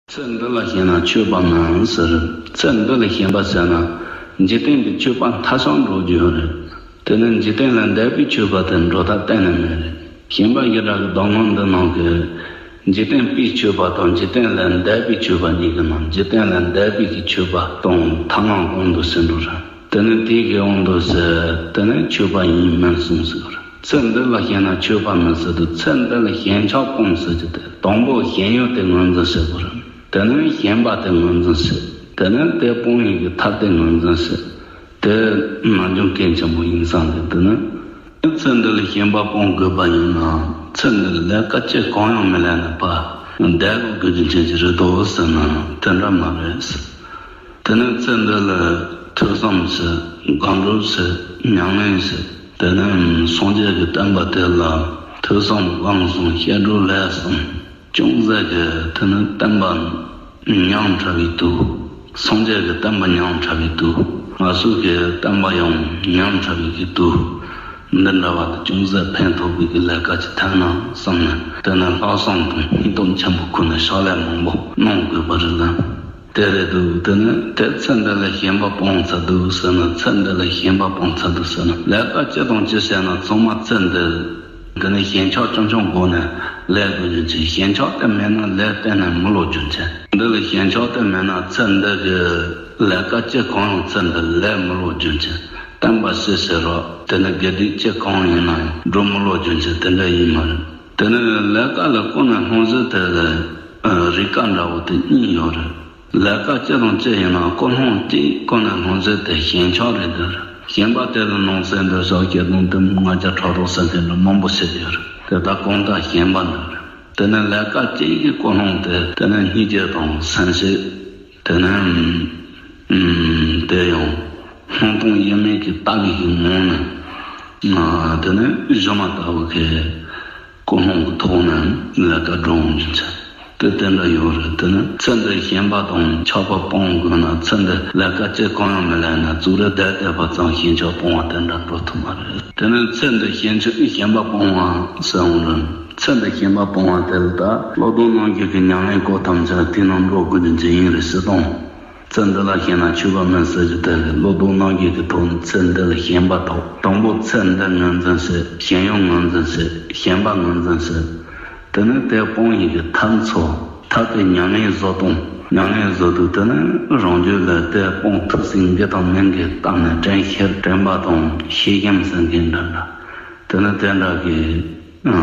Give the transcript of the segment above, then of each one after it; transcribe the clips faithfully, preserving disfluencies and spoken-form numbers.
ཚེ་འདི་ལ་ཞེན་ན་ཆོས་པ་མིན་ཟེར། ཚེ་འདི་ལ་ཞེན་པ་ཟེར་ན་འཇིག་རྟེན་གྱི་ཆོས་པ་མཐའ་སོང་འགྲོ་རྒྱུ་ཡོད་རེད། དེ་ནི་འཇིག་རྟེན་ལས་འདས་པའི་ཆོས་པ་དེ་འགྲོ་ཐབས་གཏན་ནས་མེད་རེད། ཞེན་པ་ཡི་དྭགས་ཀྱི་སྡོམ་ངོ་འདི་ནང་གི་འཇིག་རྟེན་པའི་ཆོས་པ་དང་འཇིག་རྟེན་ལས་འདས་པའི་ཆོས་པ་གཉིས་ཀྱི་ནང་འཇིག་རྟེན་ལས་འདས་པའི་གི་ཆོས་པ་དང་ཐ་མ་གང་དུ་ཟིན་འགྲོ་རེད། དེ་ནི་དེའི་གི་དབང་དུ་ཟེར། དེ་ནི་ཆོས་པ་ཡིན་མིན་གསུམ་ཟེར་བ་རེད། ཚེ་འདི་ལ་ཞེན་ན་ཆོས་པ་མིན་ཟེར་དུས་ཚེ་འདི་ལ་ཞེན་ཆགས་སྤོང་ཟེར་གྱི་དེ་དང་པོ་ཞེན་ཡུལ་དེ་ངོས་འཛིན་བྱེད་དགོས་རེད། དེ་ནི་ཞེན་པ་དེ་ངོས་འཛིན་བྱེད། དེ་ནི་དེ་སྤོང་ཡུལ་གྱི་ཐབས་དེ་ངོས་འཛིན་བྱེད། དེ་ནམ་རྒྱུན་གལ་ཆེན་པོ་ཡིན་བསམ་གྱི། དེ་ནི་ཚེ་འདི་ལ་ཞེན་པ་སྤོང་དགོས་པ་ཡིན་ན་ཚེ་འདི་ལ་ལས་ཀ་ཅི་གང་ཡང་མི་ལས་ན་ཕར་འདས་དགོས་རྒྱུ་ཅན་ཅིག་རེད་དོ་ཟེར་ན་དེ་འདྲ་མ་རེད། དེ་ནི་ཚེ་འདི་ལ་ཐོས་བསམ་བྱེད། སྒོམ་སྒྲུབ་བྱེད། ཉམས་ལེན་བྱེད། དེ་ནི་སངས་རྒྱས་ཀྱི་བསྟན་པ་དེ་ལ་ཐོས་བསམ་སྒོམ་གསུམ་བཤད་སྒྲུབ་ལས་གསུམ་ཅུང་ཟད་ཀྱི་དེ་ནི་བསྟན་པ་ཉམས་དྲགས་པའི་དུས། སངས་རྒྱས་ཀྱི་བསྟན་པ་ཉམས་དྲགས་པའི་དུས། ང་ཚོ་གི་བསྟན་པ་ཡང་ཉམས་དྲགས་པའི་གི་དུས། འདི་འདྲ་བ་དེ་ཅུང་ཟད་ཕན་ཐོགས་པའི་གི་ལས་ཀ་ཅིག་ཐོན་ན་བསམ་ནས་དེ་ནི་ལྷག་བསམ་དང་སྙིང་སྟོབས་ཆེན་པོ་ཁུར་ནས་ཕྱག་ལས་མང་པོ་གནང་དགོས་པ་རེད་ལ། དེ་རེད་འདུག་དེ་ནི་དེ་ཚེ་འདི་ལ་ཞེན་པ་སྤོང་ཚར་འདུག་ཟེར་ན། ཚེ་འདི་ལ་ཞེན་པ་སྤོང་ཚར་འདུག་ཟེར་ན་ལས་ཀ་ཅི་དང་ཅི་བྱས་ན་ཚང་མ་ཚེ་འདི། དེ་ནི་ཞེན་ཆགས་རྐྱང་རྐྱང་སྒོ་ནས་ལས་དགོས་རྒྱུ་མཚན། ཞེན་ཆགས་དེ་མེད་ན་ལས་གཏན་ནས་མི་ལོག་རྒྱུ་མཚན། འདི་ལ་ཞེན་ཆགས་དེ་མེད་ན་ཚེ་འདི་གི་ལས་ཀ་ཅི་གང་ཡང་ཚེ་འདི་ལས་མི་ལོག་རྒྱུ་མཚན། བསྟན་པ་སྲིད་ཟེར་རོགས་དེ་ནི་དགེ་སྡིག་ཅི་གང་ཡིན་ན་ཡང་འགྲོ་མི་ལོག་རྒྱུ་མཚན་དེ་འདྲ་ཡིན་མ་རེད། དེ་ནི་ལས་ཀ་ལ་ཀུན་ནས་སྣང་ཟེར་དེ་ལ་རིགས་པ་འདྲ་བོ་དེ་གཉིས་ཡོད་རེད། ལས་ཀ་ཅི་དང་ཅི་ཡིན་ན་ཀུན་སྣང་དེ་ཀུན་ནས་སྣང་ཟེར་དེ་ཞེན་ཆགས་རེད་འདུག་ཞེན་པ་དེ་ལ་སྣང་ཟེར་འདུག་ཞག་བརྒྱད་དང་དུ་མ་ལྔ་བརྒྱ་ཕྲག་དྲུག་ཟེར་མཁན་འདྲ་མང་པོ་ཞིག་ཡོད་རེད། དེ་དག་གང་དག་ཞེན་པ་འདུག་རེད། དེ་ནི་ལས་ཀ་ཅི་ཡི་ཀུན་སྣང་དེ་དེ་ནི་སྙིང་རྗེ་དང་སེམས་ཤེས། དེ་ནི་ཨུམ་དེ་ཡང་སྣང་སྟོང་དབྱེར་མེད་ཀྱི་ལྟ་བའི་གི་ངང་ནས་དེ་ནི་གཞི་མ་ལྟ་བུ་གི་ཀུན་སློང་གི་ཐོག་ནས་ལས་ཀ་སྒྲུབ་འོང་རྒྱུ་མཚན་དེ་དེ་འདྲ་ཡོད་རེད། དེ་ནི་ཚེ་འདི་ཞེན་པ་དང་ཆགས་པ་སྤོང་དགོས་ན་ཚེ་འདི་ལས་ཀ་ཅི་གང་ཡང་མི་ལས་ན་གཙུག་རེ་བསྡད་བསྡད་པ་ཙམ་ཞེན་ཆགས་སྤོང་བ་དེ་འདྲ་འགྲོ་ཐུབ་མ་རེད། དེ་ནི་ཚེ་འདི་ཞེན་ཆགས་ཞེན་པ་སྤོང་བ་ཟེར་འོང་རུང་ཚེ་འདི་ཞེན་པ་སྤོང་བ་དེ་ལ་ད་བློ་ལྡོག་རྣམ་འགྱུར་གྱི་ཉམས་ལེན་སྐོར་ཐམས་ཅད་དེ་ནང་འགྲོ་དགོས་རྒྱུ་མཚན་ཡིན་རེད་ཟེར་དང་། ཚེ་འདི་ལ་ཞེན་ན་ཆོས་པ་མིན་ཟེར་རྒྱུ་དེ་ལས་བློ་ལྡོག་རྣམ་འགྱུར་གྱི་ཐོག་ནས་ཚེ་འདི་ལ་ཞེན་པ་ཐོག་དང་པོ་ཚེ་འདི་ངོས་འཛིན་བྱེད། ཞེན་ཡུལ་ངོས་འཛིན་བྱེད། ཞེན་པ་ངོས་འཛིན་བྱེད། དེ་ནས་དེ་སྤོང་ཡི་གི་ཐབས་འཚོལ། ཐབས་དེ་ཉམས་ལེན་བཟོ་སྟངས། ཉམས་ལེན་བཟོ་དུས་དེ་ནས་རང་རྒྱུད་ལ་དེ་སྤོང་ཐུབ་ཟིན་གི་དང་མིན་གི་བརྟག་ནས་དྲན་ཤེས་དྲན་པ་དང་ཤེས་བཞིན་ཟེར་མཁན་འདྲ་འདྲ། དེ་ནས་དེ་འདྲ་གི་ཨ་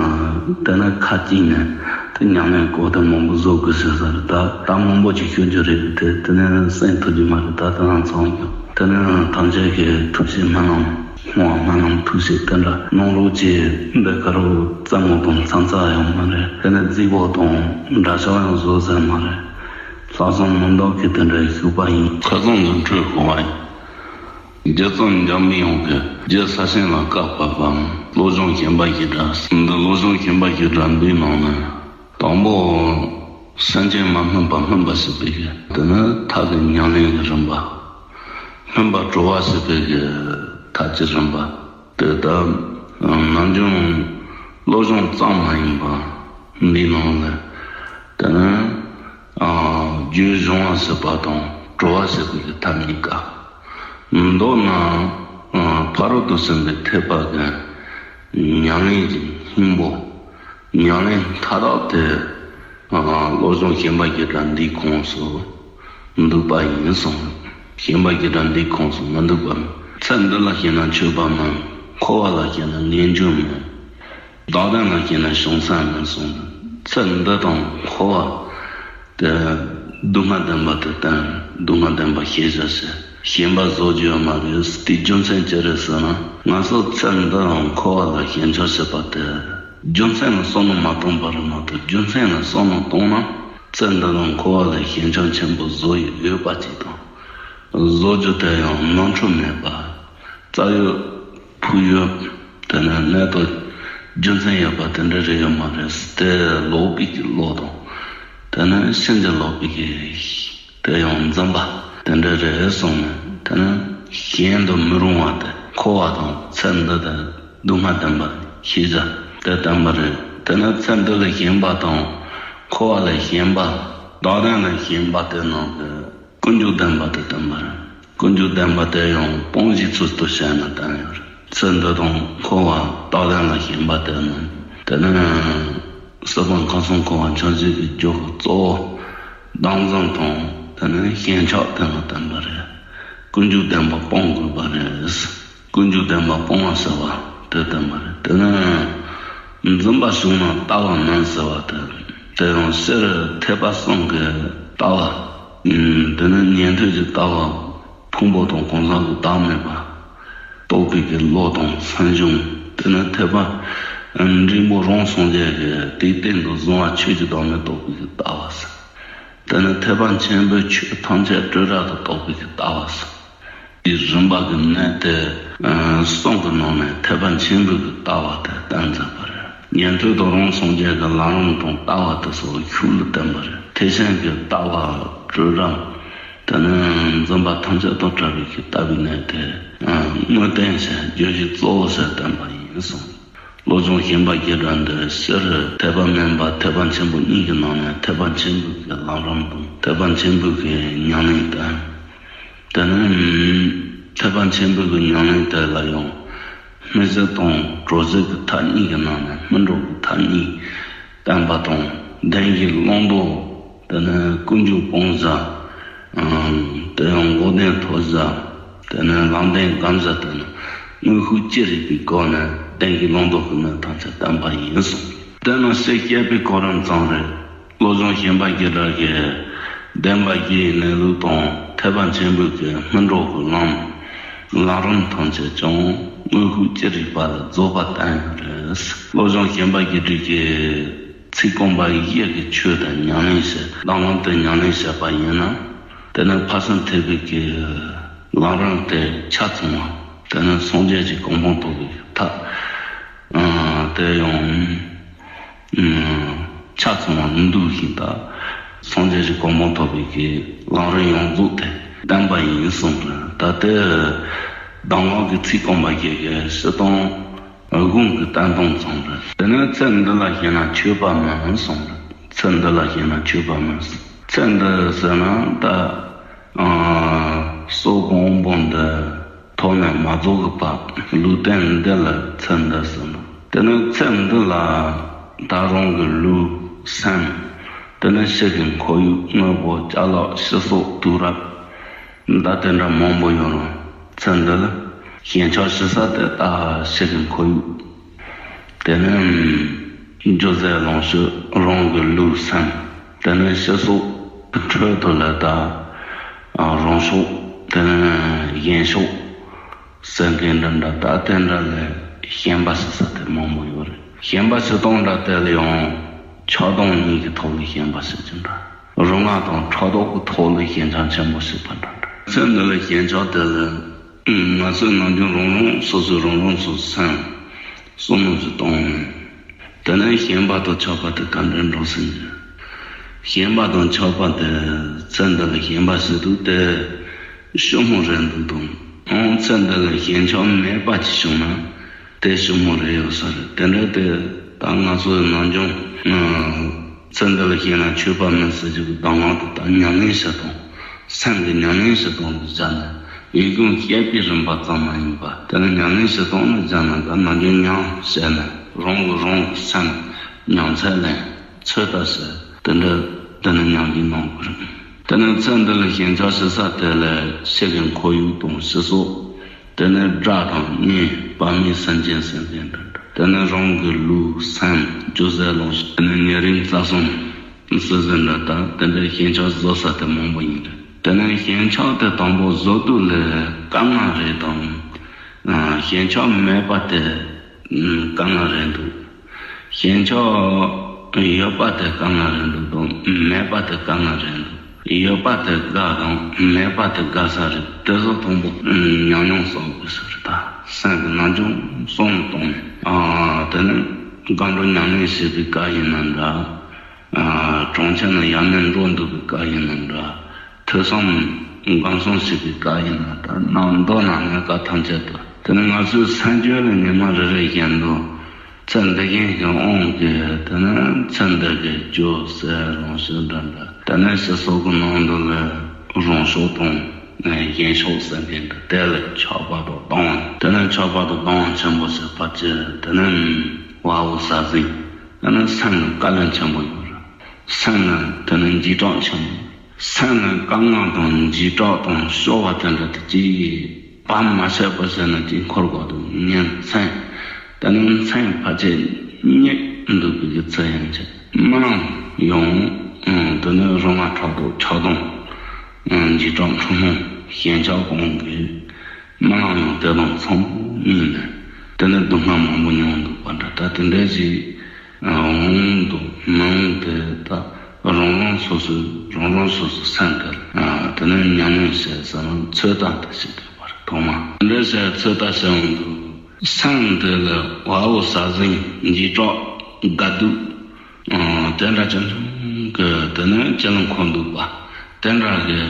དེ་ནས་ཁ་ཅིག་ནས་དེ་ཉམས་ལེན་སྐོར་དེ་མང་པོ་བཟོ་དགོས་ཟེར་ས་རེད། ད་ད་མང་པོ་ཅིག་ཤོད་རྒྱུ་རེད་དེ། དེ་ནས་གསན་ཐུབ་རྒྱུ་མ་རེད། ད་དེ་རང་ཚང་ཡོད། དེ་ནས་ཐམས་ཅད་ཀྱི་ཐུགས་བཞེད་སྨོན་ལམ་སྔོན་སྨོན་ལམ་ཐུགས་བཞེད་དེ་འདྲ་གནང་རོགས་གྱིས། འདི་ག་རུ་རྩེད་མོ་དང་མཚམས་ཚ་ཡང་མ་རེད། དེ་ནས་རྫིག་པོ་དང་འདྲ་ཆགས་ཡང་བཟོ་ཟེར་མ་རེད། ལྷག་བསམ་མི་འདུག་གི་དེ་འདྲའི་ཤུགས་པ་ཡིན། ཁ་སང་དུ་འཕྲོས་གོ་བ་ཡིན། རྗེ་བཙུན་འཇམ་པའི་དབྱངས་ཀྱིས་རྗེ་ས་ཆེན་ལ་བཀའ་ཕབ་པའམ་བློ་སྦྱོང་ཞེན་པ་བཞི་སྒྲ། འདི་བློ་སྦྱོང་ཞེན་པ་བཞི་སྒྲ་འདིའི་ནང་ནས་དང་པོ་སེམས་ཅན་མ་སྨིན་པ་སྨིན་པ་བྱེད་པའི་གི་དེ་ནི་ཐབས་ཀྱི་ཉམས་ལེན་གྱི་རིམ་པ། སྨིན་པ་གྲོལ་བ་བྱེད་པའི་གི་ཐབས་ཀྱི་རིམ་པ། དེ་ལྟར་ནམ་རྒྱུན་བློ་སྦྱོང་ཙམ་མ་ཡིན་པ་འདིའི་ནང་ལ་དེ་ནི་རྒྱུད་སྦྱོང་བ་བྱེད་པ་དང་གྲོལ་བ་བྱེད་པའི་གི་ཐབས་གཉིས་ཀ། མདོར་ན་ཕ་རོལ་ཏུ་ཕྱིན་པའི་ཐེག་པ་གི་ཉམས་ལེན་གྱི་སྙིང་པོ། ཉམས་ལེན་མཐའ་དག་དེ་བློ་སྦྱོང་ཞེན་པ་བཞི་སྒྲ་འདིའི་ཁོངས་སུ་འདུས་པ་ཡིན་གསུངས། ཞེན་པ་བཞི་སྒྲ་འདིའི་ཁོངས་སུ་མི་འདུས་པ་མེད། ཚེ་འདི་ལ་ཞེན་ན་ཆོས་པ་མིན། འཁོར་བ་ལ་ཞེན་ན་ངེས་འབྱུང་མེད། བདག་ལྡན་ལ་ཞེན་ན་བྱང་སེམས་མིན་གསུངས། ཚེ་འདི་དང་འཁོར་བ་དེ་སྡུག་བསྔལ་ལྡན་པ་དེ་བསྟན། སྡུག་བསྔལ་ལྡན་པ་ཤེས་བྱ་ཞེས། ཞེན་པ་བཟོ་རྒྱུ་ཡོད་མ་རེད། དེའི་རྒྱུ་མཚན་ཅི་རེད་ཟེར་ན། ང་ཚོ་ཚེ་འདི་དང་འཁོར་བ་ལ་ཞེན་ཆགས་བྱེད་པ་དེ་རྒྱུ་མཚན་ལ་བསམ་བློ་མ་བཏང་པ་རེད་མ་གཏོགས། རྒྱུ་མཚན་ལ་བསམ་བློ་བཏང་ན་ཚེ་འདི་དང་འཁོར་བ་ལ་ཞེན་ཆགས་ཆེན་པོ་བཟོ་ཡི་ཡོད་པ་ཅིག་དང་། བཟོ་རྒྱུ་དེ་ཡང་ནོར་འཁྲུལ་མེད་པ། རྩ་ཡོད་ཕུགས་ཡོད། དེ་ནས་གནད་དོ་རྒྱུ་མཚན་ཡོད་པ་དེ་འདྲ་རེད་ཡོད་མ་རེད། དེ་ལོག་པའི་གི་བློ་དང་། དེ་ནས་ཕྱིན་ཅི་ལོག་པའི་གི་དེ་ཡང་འཛིན་པ་དེ་འདྲ་རེད་གསུངས་ནས། དེ་ནས་གཞན་དུ་མི་རུང་བ་དེ་འཁོར་བ་དང་ཚེ་འདི་དེ་སྡུག་བསྔལ་ལྡན་པ་ཤེས་བྱ་དེ་བསྟན་པ་རེད། དེ་ནས་ཚེ་འདི་ལ་ཞེན་པ་དང་འཁོར་བ་ལ་ཞེན་པ། རྟག་བརྟན་ལ་ཞེན་པ་དེ་ནང་གི་ཀུན་འབྱུང་བདེན་པ་དེ་བསྟན་པ་རེད། ཀུན་འབྱུང་བདེན་པ་དེ་ཡང་སྤོང་བྱའི་ཚུལ་དུ་བཤད་ནས་བསྟན་ཡོད་རེད། ཚུལ་འདི་དང་འཁོར་བ་རྟག་བརྟན་ལ་ཞེན་པ་དེ་ནི། དེ་ནི་སྲིད་པ་ཁམས་གསུམ་འཁོར་བ་འཆིང་བྱེད་ཀྱི་རྒྱུ་གི་གཙོ་བོ་བདག་འཛིན་དང་། དེ་ནི་ཞེན་ཆགས་དེ་ལ་བསྟན་པ་རེད། ཀུན་འབྱུང་བདེན་པ་སྤོང་དགོས་པ་རེད། ཀུན་འབྱུང་བདེན་པ་སྤོང་བ་ཟེར་བ་དེ་བསྟན་པ་རེད། དེ་ནི་འཛིན་པ་བྱུང་ན་ལྟ་བ་མིན་ཟེར་བ་དེ། དེ་ཡང་སྤྱིར་ཐེག་པ་གསུམ་གྱི་ལྟ་བ། དེ་ནི་ཉན་ཐོས་ཀྱི་ལྟ་བ། ཕུང་པོ་དང་གང་ཟག་གི་བདག་མེད་པ་རྟོགས་པའི་གི་བློ་དང་སེམས་བྱུང་། དེ་ནི་ཐེག་པ་འབྲིང་པོ་རང་སངས་རྒྱས་ཀྱི་དེའི་སྟེང་དུ་གཟུང་བ་ཆོས་ཀྱི་བདག་མེད་རྟོགས་པའི་གི་ལྟ་བ་ཟེར། དེ་ནི་ཐེག་པ་ཆེན་པོའི་ཆོས་ཐམས་ཅད་སྤྲོས་བྲལ་དུ་རྟོགས་པའི་གི་ལྟ་བ་ཟེར། དེའི་རིམ་པ་གི་གནད་དེ་གསུམ་གི་ནང་ནས་ཐེག་པ་ཆེན་པོའི་གི་ལྟ་བ་དེ་བསྟན་མཛད་པ་རེད། ཉན་ཐོས་དང་རང་སངས་རྒྱས་ཀྱི་ལམ་རིམ་དང་ལྟ་བ་དེ་ཚོ་ཤུགས་ལ་བསྟན་པ་རེད། ཐེག་ཆེན་གྱི་ལྟ་བ་སྤྲོས་བྲལ། དེ་ནི་འཛིན་པ་ཐམས་ཅད་དང་བྲལ་བའི་གི་ལྟ་བའི་གནད་དེ་དངོས་བསྟན་ཟེར་བརྗོད་བྱའི་གཙོ་བོ་ཟེར་བསྟན་པ་ཡིན་གསུངས། བློ་སྦྱོང་ཞེན་པ་བརྒྱད་འདྲ་འདི་སྤྱིར་ཐེག་པ་དམན་པ་ཐེག་པ་ཆེན་པོ་གཉིས་ཀྱི་ནང་ནས་ཐེག་པ་ཆེན་པོའི་གི་ལམ་རིམ་དང་ཐེག་པ་ཆེན་པོའི་གི་ཉམས་ལེན་དང་། དེ་ནས་ཐེག་པ་ཆེན་པོའི་གི་ཉམས་ལེན་དེ་ལ་ཡང་སྨིན་བྱེད་དང་གྲོལ་བྱེད་ཀྱི་ཐབས་གཉིས་ཀྱི་ནང་ནས་སྨིན་གྲོལ་གྱི་ཐབས་གཉིས་བསྟན་པ་དང་། གདན་གྱི་ལུང་རྟོགས། དེ་ནས་ཀུན་འབྱུང་སྤོང་བྱ། དེ་ཡང་འགོག་བདེན་ཐོབ་བྱ། དེ་ནས་ལམ་བདེན་སྒོམ་བྱ། དེ་ནས་དངོས་ཤུགས་ཅི་རིགས་པའི་སྒོ་ནས་གདན་གྱི་ལུང་རྟོགས་ཀྱི་གནད་ཐམས་ཅད་བསྟན་པ་ཡིན་གསུངས། དེ་ནི་ཞེས་བཤད་པའི་གོ་རིམ་ཙམ་རེད། བློ་སྦྱོང་ཞེན་པ་བརྒྱད་འདྲ་གི་བདེན་པ་བཞིའི་གནས་ལུགས་དང་། ཐེག་པ་ཆེན་པོའི་གི་སྨིན་གྲོལ་གྱི་ལམ། ལམ་རིམ་ཐམས་ཅད་ཀྱང་དངོས་ཤུགས་ཅི་རིགས་པ་ལ་རྫོགས་པ་བསྟན་ཡོད་རེད། བློ་སྦྱོང་ཞེན་པ་བརྒྱད་འདྲ་གི་ཚིག་རྐང་པ་བཞི་གི་ཆོས་དང་ཉམས་ལེན་བྱེད། མདང་ལམ་དུ་ཉམས་ལེན་བྱས་པ་ཡིན་ན། དེ་ནི་ཕ་སན་ཐེག་པའི་གི་ལམ་རིམ་དེ་ཆ་ཚང་བ། དེ་ནི་སངས་རྒྱས་ཀྱི་གོ་འཕང་ཐོབ་པའི་ཐབས། དེ་ཡང་ཆ་ཚང་བ་མི་འདུག་ཤིང་། ད་སངས་རྒྱས་ཀྱི་གོ་འཕང་ཐོབ་པའི་གི་ལམ་རིམ་ཡོངས་རྫོགས་དེ་བསྟན་པ་ཡིན་གསུངས་པ་རེད། ད་དེ་གདམས་ངག་གི་ཚིག་རྐང་པ་བརྒྱད་ཀྱི་སྤྱིར་བཏང་དགོངས་ཀྱི་བསྟན་སྟངས་ཙམ་རེད། དེ་ནས་ཚེ་འདི་ལ་ཞེན་ན་ཆོས་པ་མིན་གསུངས་པ་རེད། ཚེ་འདི་ལ་ཞེན་ན་ཆོས་པ་མིན། ཚེ་འདི་ཟེར་ན་ད་སྲོག་གི་དབང་པོ་འདི་ཐོག་ནས་མ་རྫོགས་ཀྱི་བར་ལུས་རྟེན་འདི་ལ་ཚེ་འདི་ཟེར་ནོ། དེ་ནས་ཚེ་འདི་ལ་ད་རང་གི་ལུས་སེམས། དེ་ནས་ཕྱི་གི་ཁོར་ཡུག་དངོས་པོ་ཅ་ལག་ཕྱི་སོགས་དུས་རབས། ད་དེ་འདྲ་མང་པོ་ཡོད་རུང་། ཚེ་འདི་ལ་ཞེན་ཆགས་ཞེ་ས་དེ་ད་ཕྱི་གི་ཁོར་ཡུག་དེ་ནས་རྒྱུ་རྫས་ལོངས་སྤྱོད། རང་གི་ལུས་སེམས། དེ་ནས་ཕྱི་སོགས་འཕྲོད་དུ་ལ་ད་རང་ཕྱོགས། དེ་ནས་གཞན་ཕྱོགས་ཟེར་མཁན་འདྲ་འདྲ། ད་དེ་འདྲ་ལ་ཞེན་པ་ཞེ་ས་དེ་མང་པོ་ཡོད་རེད། ཞེན་པ་ཞེ་སྟོང་འདྲ་དེ་ལ་ཡང་ཆགས་སྡང་གཉིས་ཀྱི་ཐོག་ལ་ཞེན་པ་ཞེ་གི་འདྲ། རུང་བ་དང་ཕྲག་དོག་གི་ཐོག་ལ་ཞེན་ཆགས་ཆེན་པོ་ཞེ་པོ་འདྲ་འདྲ། ཚེ་འདི་ལ་ཞེན་ཆགས་དེ་ལ་ང་ཚོས་ནམ་རྒྱུན་རང་རང་སོ་སོས་རང་རང་སོ་སེམས་བསམ་བློ་ཞིག་གཏོང་ནས། དེ་ནས་ཞེན་པ་དང་ཆགས་པ་དེ་ག་འདྲ་འགྲོ་ཟིན་གྱི། ཞེན་པ་དང་ཆགས་པ་དེ་ཚེ་འདི་ལ་ཞེན་པ་ཞེ་དྲག་དེ་ཞིབ་མོ་རེད་འདུག་དང་། ཨང་ཚེ་འདི་ལ་ཞེན་ཆགས་མེད་པ་ཅིག་བྱུང་ན་དེ་ཞིབ་མོ་རེད་ཡོད་ས་རེད། དེ་འདྲ་དེ་ད་ང་ཚོའི་ནམ་རྒྱུན་ཚེ་འདི་ལ་ཞེན་ན་ཆོས་པ་མིན་ཟེར་རྒྱུ་གི་གདམས་ངག་དེ་ད་ཉམས་ལེན་བྱེད་སྟངས། སེམས་ཀྱི་ཉམས་ལེན་བྱེད་སྟངས་དེ་སྦྱར་ནས། ཡིད་ཀྱང་བཤད་པའི་རིམ་པ་ཙམ་མ་ཡིན་པ། དེ་ནི་ཉམས་ལེན་བྱེད་སྟངས་ནི་སྦྱར་ན། ད་ནམ་རྒྱུན་ཉམས་བྱས་ནས་རང་གིས་རང་གི་སེམས་ཉམས་ཚད་ལེན། ཚོད་ལྟ་བྱས། དེ་འདྲ་དེ་ནི་ཉམས་ཀྱི་གནང་དགོས་རེད། དེ་ནི་ཚེ་འདི་ལ་ཞེན་ཆགས་ཞེ་ས་དེ་ལ་ཕྱི་གི་ཁོར་ཡུག་དང་ཕྱི་སོགས། དེ་ནི་དགྲ་དང་གཉེན། བར་མའི་སེམས་ཅན་སེམས་ཅན་དང་། དེ་ནི་རང་གི་ལུས་སེམས་རྒྱུ་རྫས་ལོངས་སྤྱོད། དེ་ནི་ཉེ་རིང་རྩ་གསུམ། སྲིད་ཟིན་འདྲ་ལྟར་དེ་འདྲའི་ཞེན་ཆགས་བཟོ་ས་དེ་མང་པོ་ཡིན་རེད། དེ་ནས་ཞེན་ཆགས་དེ་དང་པོ་བཟོ་དུས་ལ་དཀའ་ངལ་རེད་དང་། ཞེན་ཆགས་མེད་པ་དེ་དཀའ་ངལ་རེད་འདུག་ཞེན་ཆགས་ཡོད་པ་དེ་དཀའ་ངལ་རེད་འདུག་དང་། མེད་པ་དེ་དཀའ་ངལ་རེད་འདུག་ཡོད་པ་དེ་དགའ་དང་མེད་པ་དེ་དགའ་ས་རེད། དེ་ཚོ་དང་པོ་ཉམས་མྱོང་བསམ་དགོས་ས་རེད། ད་སེམས་ཀྱི་ནམ་རྒྱུན་བསམ་བློ་གཏོང་ནས། དེ་ནས་སྒོམ་རིམ་ཉམས་ལེན་བྱེད་པའི་སྐབས་ཡིན་ན་འདྲ། གྲོང་ཁྱེར་ན་ཡར་མར་འགྲོ་འདུག་པའི་སྐབས་ཡིན་ན་འདྲ། ཐོས་བསམ་སྒོམ་གསུམ་བྱེད་པའི་སྐབས་ཡིན་ན་འདྲ། ནམ་མདོ་ན་གནས་སྐབས་ཐམས་ཅད་དུ། དེ་ནི་ང་ཚོའི་སེམས་རྒྱུད་ལ་ཉི་མ་རེ་རེ་བཞིན་དུ་ ཚེ་འདི་གིན་གྱི་དབང་གིས་དེ་ནི་ཚེ་འདི་གི་རྒྱུ་ཟེར་རང་བཞིན་འདྲ་འདྲ། དེ་ནི་སྤྱི་ཚོགས་ཀྱི་ནང་དུ་ལ་རང་ཕྱོགས་དང་གཞན་ཕྱོགས་ཟེར་མཁན་དེ་དེ་ལ་ཆགས་པ་དང་སྡང་བ། དེ་ནི་ཆགས་པ་དང་སྡང་བ་ཆེན་པོ་ཟེར་བ་ཅི། དེ་ནི་དབའ་བོ་ཟ་ཟིང་། དེ་ནི་སེམས་ལ་བཀའ་ལན་ཆེན་པོ་ཡོད་རེད། སེམས་ལ་དེ་ནི་འཇིགས་སྐྲག་ཆེན་པོ། སེམས་ལ་དཀའ་ངལ་དང་འཇིགས་སྐྲག་དང་སྐྱོ་བ་དེ་འདྲ་དེ་གཅིག་བར་མ་ཆད་པ་ཟེར་ན་གཅིག་འཁོར་དགོས་འདུག་ཉིན་མཚན། དེ་ནི་མཚན་ཕལ་ཆེར་སྙེག་འདུག་པའི་གི་ཚུལ་ཡང་ཆེ། རྨི་ལམ་ཡང་དེ་ནི་རང་ང་ཕྲག་དོག་ཆགས་སྡང་། འཇིགས་སྐྲག་འཁྲུལ་སྣང་ཞེན་ཆགས་གང་གི་རྨི་ལམ་ཡང་དེ་དང་འཚམ་པོ་རྨིས་ནས། དེ་ནི་སྡུག་བསྔལ་མང་པོ་མྱོང་འདུག་པ་འདྲ། ད་དེ་འདྲ་ཞིག་འོང་འདུག་མི་འོང་དེ་ད་རང་རང་སོ་སོའི་རང་རང་སོ་སོའི་སེམས་དེ་ལ་དེ་ནི་ཉམས་ལེན་བྱེད་ཟེར་ན་ཚོད་ལྟ་དེ་བྱེད་དགོས་པ་རེད། ཐོག་མ་དེ་འདྲ་བྱས་ཚོད་ལྟ་བྱས་འོང་འདུག་སེམས་དེ་ལ་དབའ་བོ་ཟ་ཟིང་འཇིགས་སྐྲག་དགའ་སྡུག་དེ་འདྲ་ཅན་གྱི་དེ་ནི་ཅི་ལ་འཁོར་འདུག་པ། དེ་འདྲ་གི་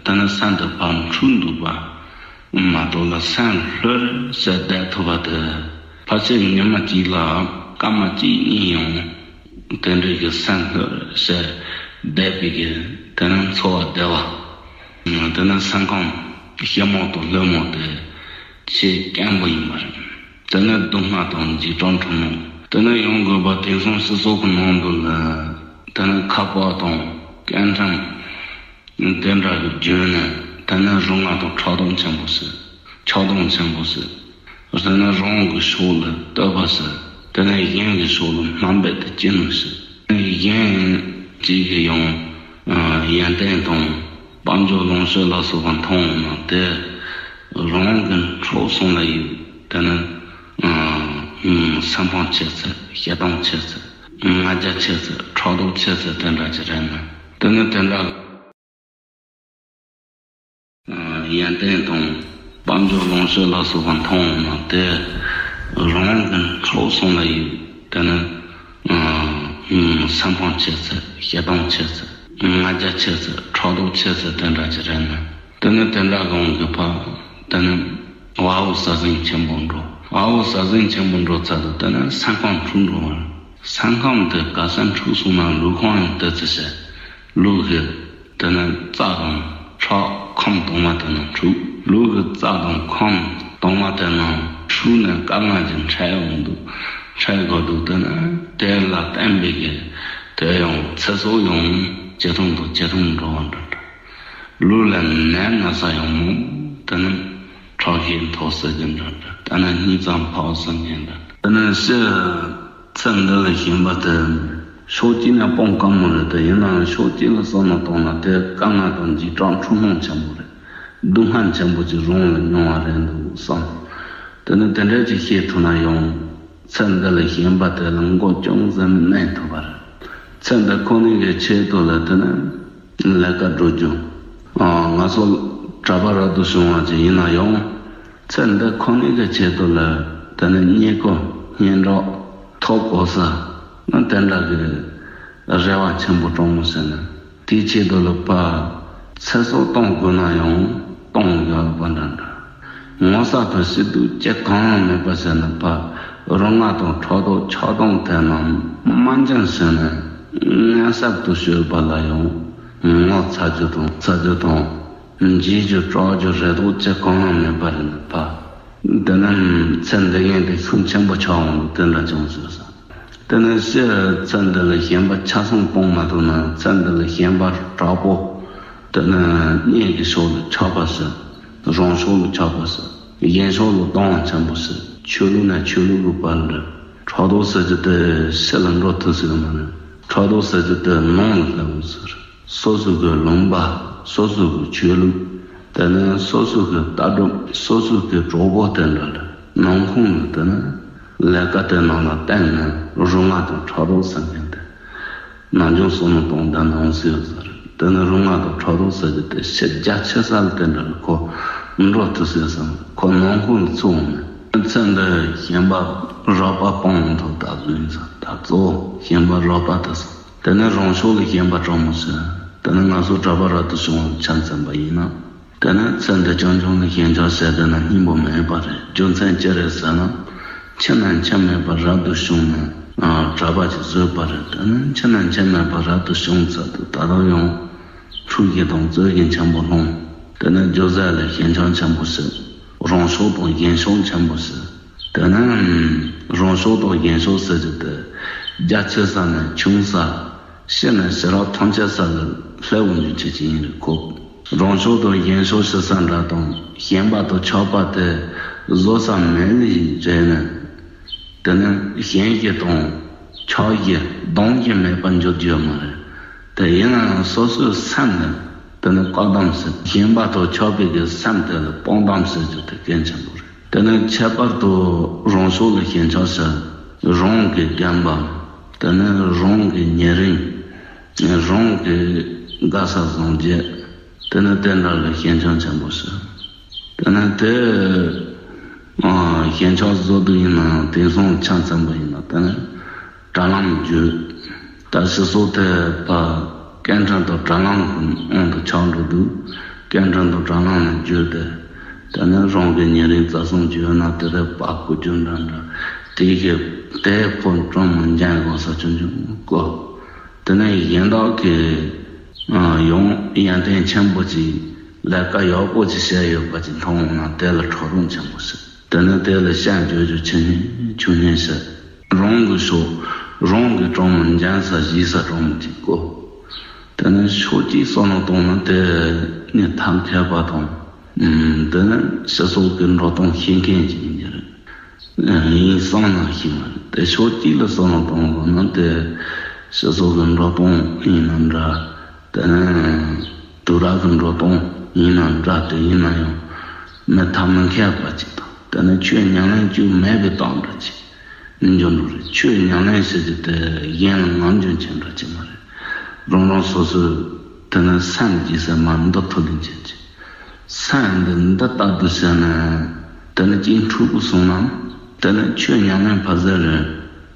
དེ་ནི་སེམས་དེ་ཕར་འཁྲུག་འདུག་པ། མ་གཏོགས་ལ་སེམས་ལྷོད་བྱས་བསྡད་ཐུབ་པ་དེ། ཕལ་ཆེར་ཉི་མ་གཅིག་ལ་སྐར་མ་གཅིག་གཉིས་ཡང་དེ་འདྲ་གི་སེམས་ལྷོད་བྱས་བསྡད་པའི་གི་དེ་ནི་འཚོ་བ་བདེ་བ། དེ་ནི་སེམས་ཁམས་ཞིབ་མོ་དང་ལྷོད་མོ་དེ་ཆེས་སྐྱེན་པོ་ཡིན་པ་རེད། དེ་ནི་སྡུག་བསྔལ་དང་འཇིགས་སྐྲག་འཁྲུལ་སྣང་དེ་ནི་ཡོང་དགོས་པ། དེང་སང་སྤྱི་ཚོགས་ཀྱི་ནང་དུ་ལ་དེ་ནི་ཁ་པར་དང་སྐད་འཕྲིན་དེ་འདྲ་གི་བརྒྱུད་ནས་དེ་ནི་རུ་ང་དང་ཕྲག་དོག་ཆེན་པོ་ཟེར། ཆགས་སྡང་ཆེན་པོ་ཟེར། དེ་ནི་རང་གི་ཕྱོགས་ལ་བསྟོད་པ་ཟེར། དེ་ནི་གཞན་གྱི་ཕྱོགས་ལ་དམའ་འབེབས་དེ་ཅི་ནུས་ཟེར། གཞན་གཅིག་གིས་ཡང་ཡོན་ཏན་དང་དཔལ་འབྱོར་ལོངས་སྤྱོད་ལ་སོགས་པ་མཐོང་ཡོང་ན་དེ་རང་གི་འཕྲོག་སོང་ལ་ཡོད། དེ་ནི་སེམས་ཕམ་ཆེ་ཚད། ཞེ་སྡང་ཆེ་ཚད། ང་རྒྱལ་ཆེ་ཚད། ཕྲག་དོག་ཆེ་ཚད་དེ་འདྲ་ཅིག་རེད་ན། དེ་ནི་དེ་འདྲ་ཡོན་ཏན་དང་དཔལ་འབྱོར་ལོངས་སྤྱོད་ལ་སོགས་པ་མཐོང་ཡོང་ན་དེ་རང་གི་འཕྲོག་སོང་ལ་ཡོད། དེ་ནི་སེམས་ཕམ་ཆེ་ཚད། ཞེ་སྡང་ཆེ་ཚད། ང་རྒྱལ་ཆེ་ཚད། ཕྲག་དོག་ཆེ་ཚད་དེ་འདྲ་ཅིག་རེད་ན། དེ་ནི་དེ་འདྲ་གང་གི་ཕ་དེ་ནི་དབའ་བོ་ཟ་ཟིང་ཆེན་པོ་འགྲོ། དབའ་བོ་ཟ་ཟིང་ཆེན་པོ་འགྲོ་ཚར་དུས་དེ་ནི་སེམས་ཁམས་འཁྲུག་འགྲོ་བ། སེམས་ཁམས་དེ་ག་ས་འཁྲུག་སོང་ན་ལུས་ཁམས་ཡང་དེ་ཚོ་བྱེད། ལུས་ཀྱི་དེ་ནི་རྩ་དང་ཁྲག་ཁམས་དྭངས་མ་དེ་ནི་འཁྲུག་ལུས་ཀྱི་རྩ་དང་ཁམས་དྭངས་མ་དེ་ནི་འཁྲུག་ནས་དཀའ་ངལ་ཅིག་འཕྲད་ཡོང་འདུག་འཕྲད་དགོས་འདུག་དེ་ནི་དེ་ལ་བརྟེན་པའི་གི་དེ་ཡང་ཚེ་སྲོག་ཡང་ཇེ་ཐུང་དུ་ཇེ་ཐུང་འགྲོ་བ་འདྲ་འདྲ། ལུས་ལ་ནད་ན་ཚ་ཡང་མང་། དེ་ནི་ཁྲག་ཤེད་མཐོ་ཟེར་གྱི་འདྲ་འདྲ། དེ་ནི་སྙིང་རྩ་འཕར་ཟེར་གྱི་འདྲ། དེ་ནི་སྤྱིར་ཚེ་འདི་ལ་ཞེན་པ་དེ་ཕྱོགས་གཅིག་ནས་སྤང་དཀའ་མོ་རེད། དེ་ཡིན་ནའང་ཕྱོགས་གཅིག་ལ་བསམ་བློ་བཏང་ན་དེ་དཀའ་ངལ་དང་འཇིགས་སྐྲག་འཁྲུལ་སྣང་ཆེན་པོ་རེད། སྡུག་བསྔལ་ཆེན་པོ་ཅིག་རང་ལ་མྱོང་བ་རེད་འདུག་བསམ། དེ་ནི་དེ་འདྲ་ཅིག་ཤེས་ཐུབ་ན་ཡང་ཚེ་འདི་ལ་ཞེན་པ་དེ་ལ་མགོ་ཅུང་ཟད་མེད་ཐུབ་པ་རེད། ཚེ་འདི་ཁོ་ནའི་གི་ཆེད་དུ་ལ་དེ་ནི་ལས་ཀ་སྒྲུབ་རྒྱུ། ཨ། ང་ཚོ་གྲྭ་པ་རབ་ཏུ་བྱུང་བ་ཅིག་ཡིན་ན་ཡང་། ཚེ་འདི་ཁོ་ནའི་གི་ཆེད་དུ་ལ་དེ་ནི་རྙེད་བཀུར་སྙན་གྲགས་ཐོབ་དགོས་ས་ནི་དེ་འདྲ་གི་རེ་བ་ཆེན་པོ་དྲང་མོ་བྱས་ན། དེའི་ཆེད་དུ་ལ་ཕར་ཚེ་སྲོག་གཏོང་དགོས་ན་ཡང་གཏོང་དགོས་པ་འདྲ་འདྲ། ངོ་མཚར་དང་སྐྱིད་སྡུག་ཅི་གང་ཡང་མེད་པ་བྱས་ན་ཕར་རུ་ང་དང་ཕྲག་དོག་ཆགས་སྡང་དེ་རྣམས་དམར་འབྱིན་བྱས་ནས་མངོན་གསལ་དུ་སྤྱོད་པ་ལ་ཡང་ངོ་ཚ་རྒྱུ་དང་ཚ་རྒྱུ་དང་། འཇིགས་རྒྱུ་སྐྲག་རྒྱུ་རེ་དོགས་ཅི་གང་ཡང་མེད་པ་རེད་ན་ཕ། དེ་ནི་ཚེ་འདི་ངན་དེ་ཤུགས་ཆེན་པོ་ཆགས་འོང་དུ་དེ་འདྲ་བྱུང་ཟེར་ས། དེ་ནི་སྤྱིར་ཚེ་འདི་ལ་ཞེན་པ་ཆ་ཚང་སྤོང་མ་ཐུབ་ན་ཚེ་འདི་ལ་ཞེན་པ་དྲག་པོ། དེ་ནི་གཉེན་གྱི་ཕྱོགས་ལ་ཆགས་པ་ཟེར། རང་ཕྱོགས་ལ་ཆགས་པ་ཟེར། གཞན་ཕྱོགས་ལ་སྡང་བ་ཆེན་པོ་ཟེར། ཆོས་ལུགས་ནས་ཆོས་ལུགས་ཀྱི་བར་ལ་ཕྲག་དོག་ཟེར་རྒྱུ་དེ་ཕྱི་ལ་འགྲོ་ཐུབ་ཟེར་གི་མ་རེད། ཕྲག་དོག་ཟེར་རྒྱུ་དེ་ནང་ལ་སླེབས་འོང་ཟེར། སོ་སོ་གི་ལུང་པ། སོ་སོ་གི་ཆོས་ལུགས། དེ་ནས་སོ་སོ་གི་ལྟ་གྲུབ། སོ་སོ་གི་གྲོགས་པོ་དེ་འདྲ་ལ་ནང་ཁོངས་ལ་དེ་ནས་ལས་ཀ་དེ་ནང་ལ་བརྟེན་ནས་རུ་ང་དང་ཕྲག་དོག་ཟེར་མཁན་དེ་ནམ་རྒྱུན་བསམ་བློ་གཏོང་བསྡད་ན་འོང་ཟེར་ཡོད་ས་རེད། དེ་ནས་རུ་ང་དང་ཕྲག་དོག་ཟེར་རྒྱུ་དེ་ཕྱི་རྒྱ་ཆེ་ས་ལ་དེ་འདྲ་ལ་ཁོ་འགྲོ་ཐུབ་ཟེར་བསམ། ཁོ་ནང་ཁོངས་ལ་ཚུད་འོང་ནས་ཚེ་འདི་ཞེན་པ་རགས་པ་སྤང་ཐུབ་ད་གཟོད་ཡིན་ས། ད་གཙོ་བོ་ཞེན་པ་རགས་པ་དེ་ས། དེ་ནས་རང་ཕྱོགས་ལ་ཞེན་པ་དྲང་མོ་ཟེར། དེ་ནས་ང་ཚོ་གྲྭ་པ་རབ་ཏུ་བྱུང་བ་ཆ་མཚོན་པ་ཡིན་ན། དེ་ནས་ཚེ་འདི་རྐྱང་རྐྱང་ལ་ཞེན་ཆགས་བྱས་བསྡད་ན་སྙིང་པོ་མེད་པ་རེད། རྒྱུ་མཚན་ཅི་རེད་ཟེར་ན། འཆི་ན་འཆི་མེད་པ་རབ་ཏུ་བྱུང་ནས་གྲྭ་པ་ཅིག་བཟོས་པ་རེད། དེ་ནས་འཆི་ན་འཆི་མེད་པ་རབ་ཏུ་བྱུང་ཚར་དུས་ད་རུང་ཡང་ཁྲུས་ཀྱི་དང་རྩོད་ཀྱི་ཆེན་པོ་སློང་། དེ་ནས་སྒྱུ་རྩལ་ལ་ཞེན་ཆགས་ཆེན་པོ་བྱེད། རང་ཕྱོགས་དང་གཞན་ཕྱོགས་ཆེན་པོ་བྱེད། དེ་ནས་རང་ཕྱོགས་དང་གཞན་ཕྱོགས་ཟེར་རྒྱུ་དེ་རྒྱ་ཆེ་ས་ནས་ཆུང་ས། ཤི་ནས་ཤེས་རབ་ཐམས་ཅད་ས་ལ་སླེབས་འོང་རྒྱུ་ཆེ་ཆེ་ཡིན་རེད་གོ། རང་ཕྱོགས་དང་གཞན་ཕྱོགས་ཤི་ས་འདྲ་དང་ཞེན་པ་དང་ཆགས་པ་དེ་བཟོད་ས་མེད་ལེ་རེད་ནས། དེ་ནི་ཞེན་གྱི་དང་ཆགས་གྱི་སྡང་གྱི་མེད་པར་འགྱུར་རྒྱུ་ཡོད་མ་རེད། དེ་ཡིན་ན་ཡང་སོ་སོའི་སེམས་ནི་དེ་ནི་བཀག་སྡོམ་བྱེད། ཞེན་པ་དང་ཆགས་པའི་གི་སེམས་དེ་ལ་སྤང་སྡོམ་བྱེད་རྒྱུ་དེ་གལ་ཆེན་པོ་རེད། དེ་ནི་ཁྱད་པར་དུ་རང་ཕྱོགས་ལ་ཞེན་ཆགས་ཟེར། རང་གི་རྒན་པ། དེ་ནི་རང་གི་ཉེ་རིང་། རང་གི་དགའ་ས་བཟང་རྒྱུ། དེ་ནི་དེ་འདྲ་ལ་ཞེན་ཆགས་ཆེན་པོ་ཟེར། དེ་ནི་དེ་ཞེན་ཆགས་བཟོད་སྒྲུབ་ཡིན་ན་ཡང་དེང་སང་ཆ་ཚང་པ་ཡིན་ན་དེ་ནི་དྲ་ལམ་བརྒྱུད། ད་སྤྱི་ཚོགས་དེ་ཕར་སྐད་འཕྲིན་དང་དྲ་ལམ་གྱི་དབང་དུ་ཆགས་འགྲོ་འདུག་སྐད་འཕྲིན་དང་དྲ་ལམ་ནས་བརྒྱུད་དེ། དེ་ནས་རང་གི་ཉེ་རིང་རྩ་གསུམ་བརྒྱུད་ན་དེ་རེ་བ་བཀོད་རྒྱུ་འདྲ་འདྲ། དེ་གི་དེ་ཕོ་བྲང་མི་འགྱང་དགོས་ས་ཆུང་ཆུང་བཀོད། དེ་ནས་གཞན་དག་གི་ཡང་ཡོན་ཏན་ཆེན་པོ་ཅིག་ལས་ཀ་ཡག་པོ་ཅིག་བྱས་ཡོད་པ་ཅིག་མཐོང་ན་དེ་ལ་ཁྲོ་རུང་ཆེན་པོ་ཞིག་དེ་ནས་དེ་ལ་ཤན་བརྗོད་རྒྱུ་ཆེ་ཉེ་ཆུང་ཉེ་ཞིག་རང་གི་ཕྱོགས་རང་གི་གྲོང་མི་འགྱང་ས་གཞིས་ས་གྲོང་མི་ཅིག་བཀོད། དེ་ནས་ཕྱོགས་གཅིག་བསམ་བློ་གཏོང་ན་དེ་ནི་ཐབས་མཁས་པ་དང་། དེ་ནི་སྤྱི་ཚོགས་ཀྱི་འགྲོ་སྟངས་ཤེས་མཁན་ཅིག་ཡིན་རྒྱུ་རེད། ཡིན་བསམ་ན་ཤེས་མ་རེད། དེ་ཕྱོགས་གཅིག་ལ་བསམ་བློ་གཏོང་དགོས་ན་དེ་སྤྱི་ཚོགས་ཀྱི་འགྲོ་སྟངས་ཡིན་ན་འདྲ། དེ་ནི་དུས་རབས་ཀྱི་འགྲོ་སྟངས་ཡིན་ན་འདྲ། དེ་ཡིན་ན་ཡང་མི་ཐབས་མི་མཁས་པ་ཅིག་དང་། དེ་ནི་ཆོས་ཉམས་ལེན་བཅུག་མེད་པའི་སྟངས་འདྲ་ཅིག་འགྱུར་འགྲོ་རེད། ཆོས་ཉམས་ལེན་ཟེར་རྒྱུ་དེ་གཞན་ལ་ངམ་རྒྱུ་མཁན་འདྲ་ཅིག་མ་རེད། རང་རང་སོ་སོའི་དེ་ནི་སེམས་ཀྱི་སེམས་མ་འདུ་ཐུབ་ལེན་བྱེད་ཀྱི། སེམས་འདི་འདི་ལྟར་དུ་ཟེར་ན། དེ་ནི་ཅིག་འཁྲུག་པོ་སོང་ན། དེ་ནི་ཆོས་ཉམས་ལེན་ཕ་ཟེར་རེད།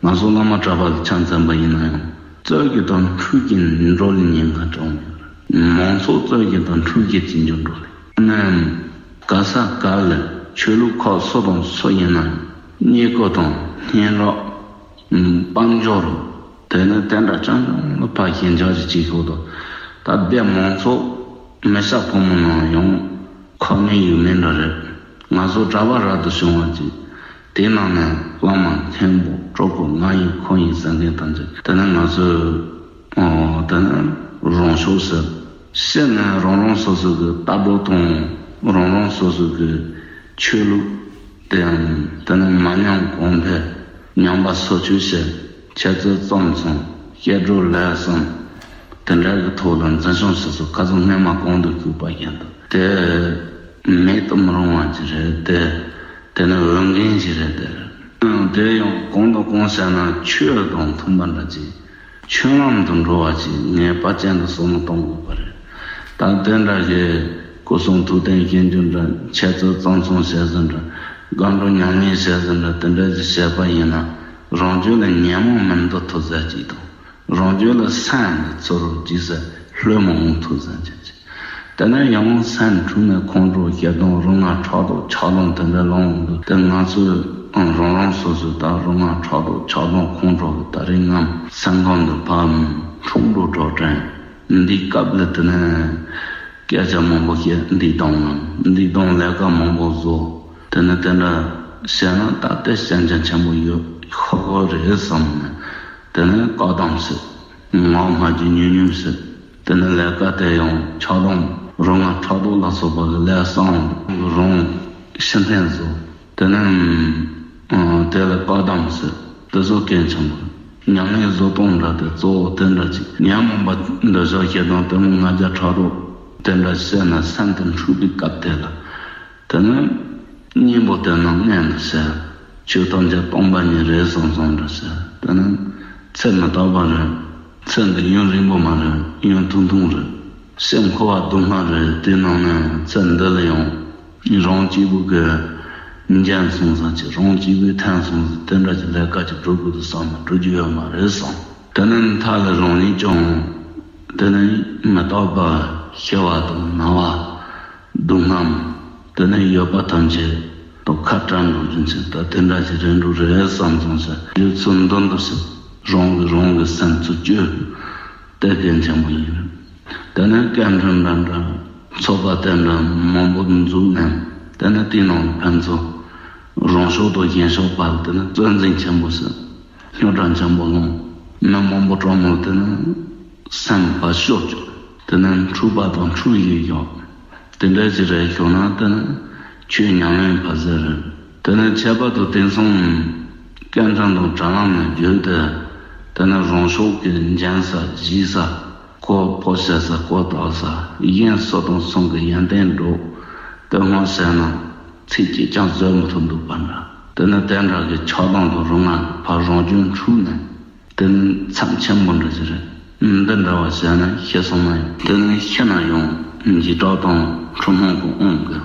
ང་ཚོ་བླ་མ་གྲྭ་པ་ལ་ཆ་མཚོན་པ་ཡིན་ན་ཡང་རྩོད་རྒྱུ་དང་འཁྲུག་རྒྱུ་འགྲོ་ལ་ཉེན་ཁ་གྲོངས་ཡོད་རེད། མང་ཚོགས་རྩོད་རྒྱུ་དང་འཁྲུག་རྒྱུ་ཅིག་འགྱུར་འགྲོ་ལེ། ནམ། ག་ས་ག་ལ་ཆོས་ལུགས་ཁག་སུ་དང་སུ་ཡིན་ན་བསྙེན་བཀུར་དང་སྙན་རོགས། དཔལ་འབྱོར། དེ་ནི་དེ་འདྲ་རྐྱང་རྐྱང་ལ་ཕར་ཞེན་ཆགས་ཀྱི་བྱེད་ཤོག་དང་། ད་ལྟའི་མང་ཚོགས་མི་སྐྱ་ཕོ་མོ་ནང་ཡང་ཁོག་ནད་ཡོད་མེད་འདྲ་རེད། ང་ཚོ་གྲྭ་པ་རབ་ཏུ་བྱུང་བ་ཅིག་དེ་ནང་ནས་བླ་མ་མཁན་པོ་གྲོགས་པོ་ང་ཡིན་ཁོ་ཡིན་ཟེར་མཁན་ཐམས་ཅད་དེ་ནི་ང་ཚོས། ཨོ། དེ་ནི་རང་ཕྱོགས་ཟེར། ཕྱི་ནས་རང་རང་སོ་སོ་གི་ལྟ་གྲུབ་དང་རང་རང་སོ་སོ་གི་ཆོས་ལུགས་དེའང་དེ་ནི་མ་ཉམས་གོང་འཕེལ། ཉམས་པ་སོར་ཆུད་བྱས། འཆད་རྩོད་རྩོམ་གསུམ། བཤད་སྒྲུབ་ལས་གསུམ། དེ་འདྲ་གི་ཐོག་ལ་འཛིན་སྐྱོང་བྱེད་ས་ཁ་སང་སྔོན་མ་གོང་དུ་བཞུགས་པ་བཞིན་དུ་དེ་མེད་དུ་མི་རུང་བ་ཅིག་རེད་དེ། དེ་ནི་འོས་འགན་ཞིག་རེད་དེ། དེ་ཡང་གང་དང་གང་བྱས་ན་ཆོས་དང་མཐུན་པ་འདྲ་ཅིག་ཆོས་ལམ་དུ་འགྲོ་བ་ཞིག་ངེས་པ་ཅན་དུ་བསམ་བློ་གཏོང་དགོས་པ་རེད། ད་དེ་འདྲ་ཞིག་སྐུ་གསུང་ཐུགས་རྟེན་བཞེངས་རྒྱུ་འདྲ། འཆད་རྩོད་རྩོམ་གསུམ་བྱས་ཟིན་འདྲ། སྒོམ་སྒྲུབ་ཉམས་ལེན་བྱས་ཟིན་འདྲ། དེ་འདྲ་ཞིག་བྱས་པ་ཡིན་ན་རང་རྒྱུད་ལ་ཉོན་མོངས་མི་འདུ་ཐུབ་ཟེར་གཅིག་དང་། རང་རྒྱུད་ལ་སེམས་འདི་ཚུར་རྒྱས་སེ་ལྷོད་མི་འོང་ཐུབ་ཟེར་གཅིག་དེ་ནས་ཡང་སེམས་འཁྲུགས་ནས་ཁོང་ཁྲོ་ཞེ་སྡང་རུ་ང་ཕྲག་དོག་ཆགས་སྡང་དེ་འདྲ་ལངས་འདུག་དེ་ང་ཚོས་རང་རང་སོ་སོའི་ད་རུ་ང་ཕྲག་དོག་ཆགས་སྡང་ཁོང་ཁྲོ་གི་ད་རིང་ངམ་སེམས་ཁམས་འདི་ཕར་འཁྲུག་འགྲོ་འགྲོ་དྲན། འདི་སྐབས་ལ་དེ་ནས་སྐད་ཆ་མང་པོ་བཤད། འདི་དང་ངམ་འདི་དང་ལས་ཀ་མང་པོ་བཟོ། དེ་ནས་དེ་འདྲ་བྱས་ན་ད་ལྟའི་ཞན་ཆ་ཆེན་པོ་ཡོད་ཤོག་གི་རེད་བསམ་ནས་དེ་ནས་བཀག་སྡོམ་བྱེད། ངག་སྨྲ་རྒྱུ་ཉུང་ཉུང་བྱེད། དེ་ནས་ལས་ཀ་དེ་ཡང་ཆགས་སྡང་རུ་ང་ཕྲག་དོག་ལ་སོགས་པ་གི་ལས་བསམ་རུང་ཕྱི་འཐེན་བཟོ། དེ་ནས་དེ་ལ་བཀག་སྡོམ་བྱེད། དེ་ཚོ་གལ་ཆེན་པོ། ཉམས་ལེན་བཟོ་སྟངས་འདྲ་དེ་གཙོ་བོ་དེ་འདྲ་ཅིག་ཉོན་མོངས་པ་འདོད་ཆགས་ཞེ་སྡང་གཏི་མུག་ང་རྒྱལ་ཕྲག་དོག་དེ་འདྲ་བྱས་ན་སེམས་དེ་འཁྲུགས་པའི་སྐབས་དེ་ལ། དེ་ནི་གཉེན་པོ་དེ་རྣམས་མངོན་དུ་བྱས། ཆོས་ཐམས་ཅད་སྟོང་པ་ཉིད་རེད་བསམ་བསམ་འདྲ་བྱས། དེ་ནི་ཚེ་མི་རྟག་པ་རེད། ཚེ་འདི་ཡུན་རིང་པོ་མ་རེད། ཡུན་ཐུང་ཐུང་རེད། སེམས་འཁོར་བ་སྡུག་བསྔལ་རེད། དེ་ནང་ནས་ཚེ་འདི་ལ་ཡང་རང་གཅིག་པུ་གིས་འཇོན་སོང་ཙང་ཅིག་རང་གཅིག་པུས་ཐོན་སོང་ཙང་དེ་འདྲ་གྱི་ལས་ཀ་ཅིག་སྒྲུབ་དགོས་འདུག་བསམ་ན་སྒྲུབ་རྒྱུ་ཡོད་མ་རེད་བསམ། དེ་ནི་མཐའ་ལ་རང་ཉིད་ཀྱང་དེ་ནི་མི་རྟག་པ་ཤི་བ་དང་ན་བ། སྡུག་བསྔལ། དེ་ནས་ཡོད་པ་ཐམས་ཅད་ དང་ཁ་བྲལ་འགྲོ་རྒྱུ་ཆེ། ད་དེ་འདྲ་ཞིག་རེད་འགྲོ་རེད་བསམ་སོང་ཟེར། དུས་ཚོད་འདི་འདི་ཞིག་རང་གི་རང་གི་སེམས་ཚུར་བཅོས། དེ་གལ་ཆེན་པོ་ཡིན། དེ་ནས་སྐད་འཕྲིན་འདྲ་འདྲ་ཚོགས་པ་དེ་འདྲ་མང་པོ་འཛུགས་ནས། དེ་ནས་དེའི་ནང་ཕན་ཚུན་རང་ཕྱོགས་དང་གཞན་ཕྱོགས་བར་དེ་ནས་བཙན་འཛིན་ཆེན་པོ་ཟེར། རྙོག་དྲ་ཆེན་པོ་སློང་། མི་མང་པོ་གྲོགས་མོ་དེ་ནས་སེམས་པ་ཤོར་བཅུག་དེ་ནས་འཁྲུག་པ་དང་འཁྲུག་ཡིག་ཡོད། དེ་འདྲ་ཞིག་རེད་ཤོག་ན་དེ་ནས་ཆོས་ཉམས་ལེན་ཕ་ཟེར་རེད། དེ་ནས་ཁྱད་པར་དུ་དེང་སང་སྐད་འཕྲིན་དང་དྲ་ལམ་ནས་བརྒྱུད་དེ། དེ་ནས་རང་ཕྱོགས་ཀྱི་འགྱན་ས་གཞིས་ས་ཁོ་ཕོ་བཤད་ས་ཁོ་བཏགས་ས་གཞན་སུ་དང་སུ་གི་ཡོན་ཏན་སྒྲོག་དེ་སྔོན་བཤད་ན་ཚིག་གཅིག་ཀྱང་བཟོད་མི་ཐུབ་འདུག་པ་འདྲ། དེ་ནས་དེ་འདྲ་གི་ཆགས་སྡང་དང་རུ་ང་ཕར་རང་རྒྱུད་འཁྲུགས་ནས། དེ་ནི་མཚམས་ཆེན་པོ་འདྲ་ཞིག་རེད། འདི་འདྲ་བ་བྱས་ན་ཤི་སོང་ན་ཡང་། དེ་ནི་ཤི་ན་ཡང་འཇིགས་སྐྲག་དང་འཁྲུལ་སྣང་གི་དབང་གིས་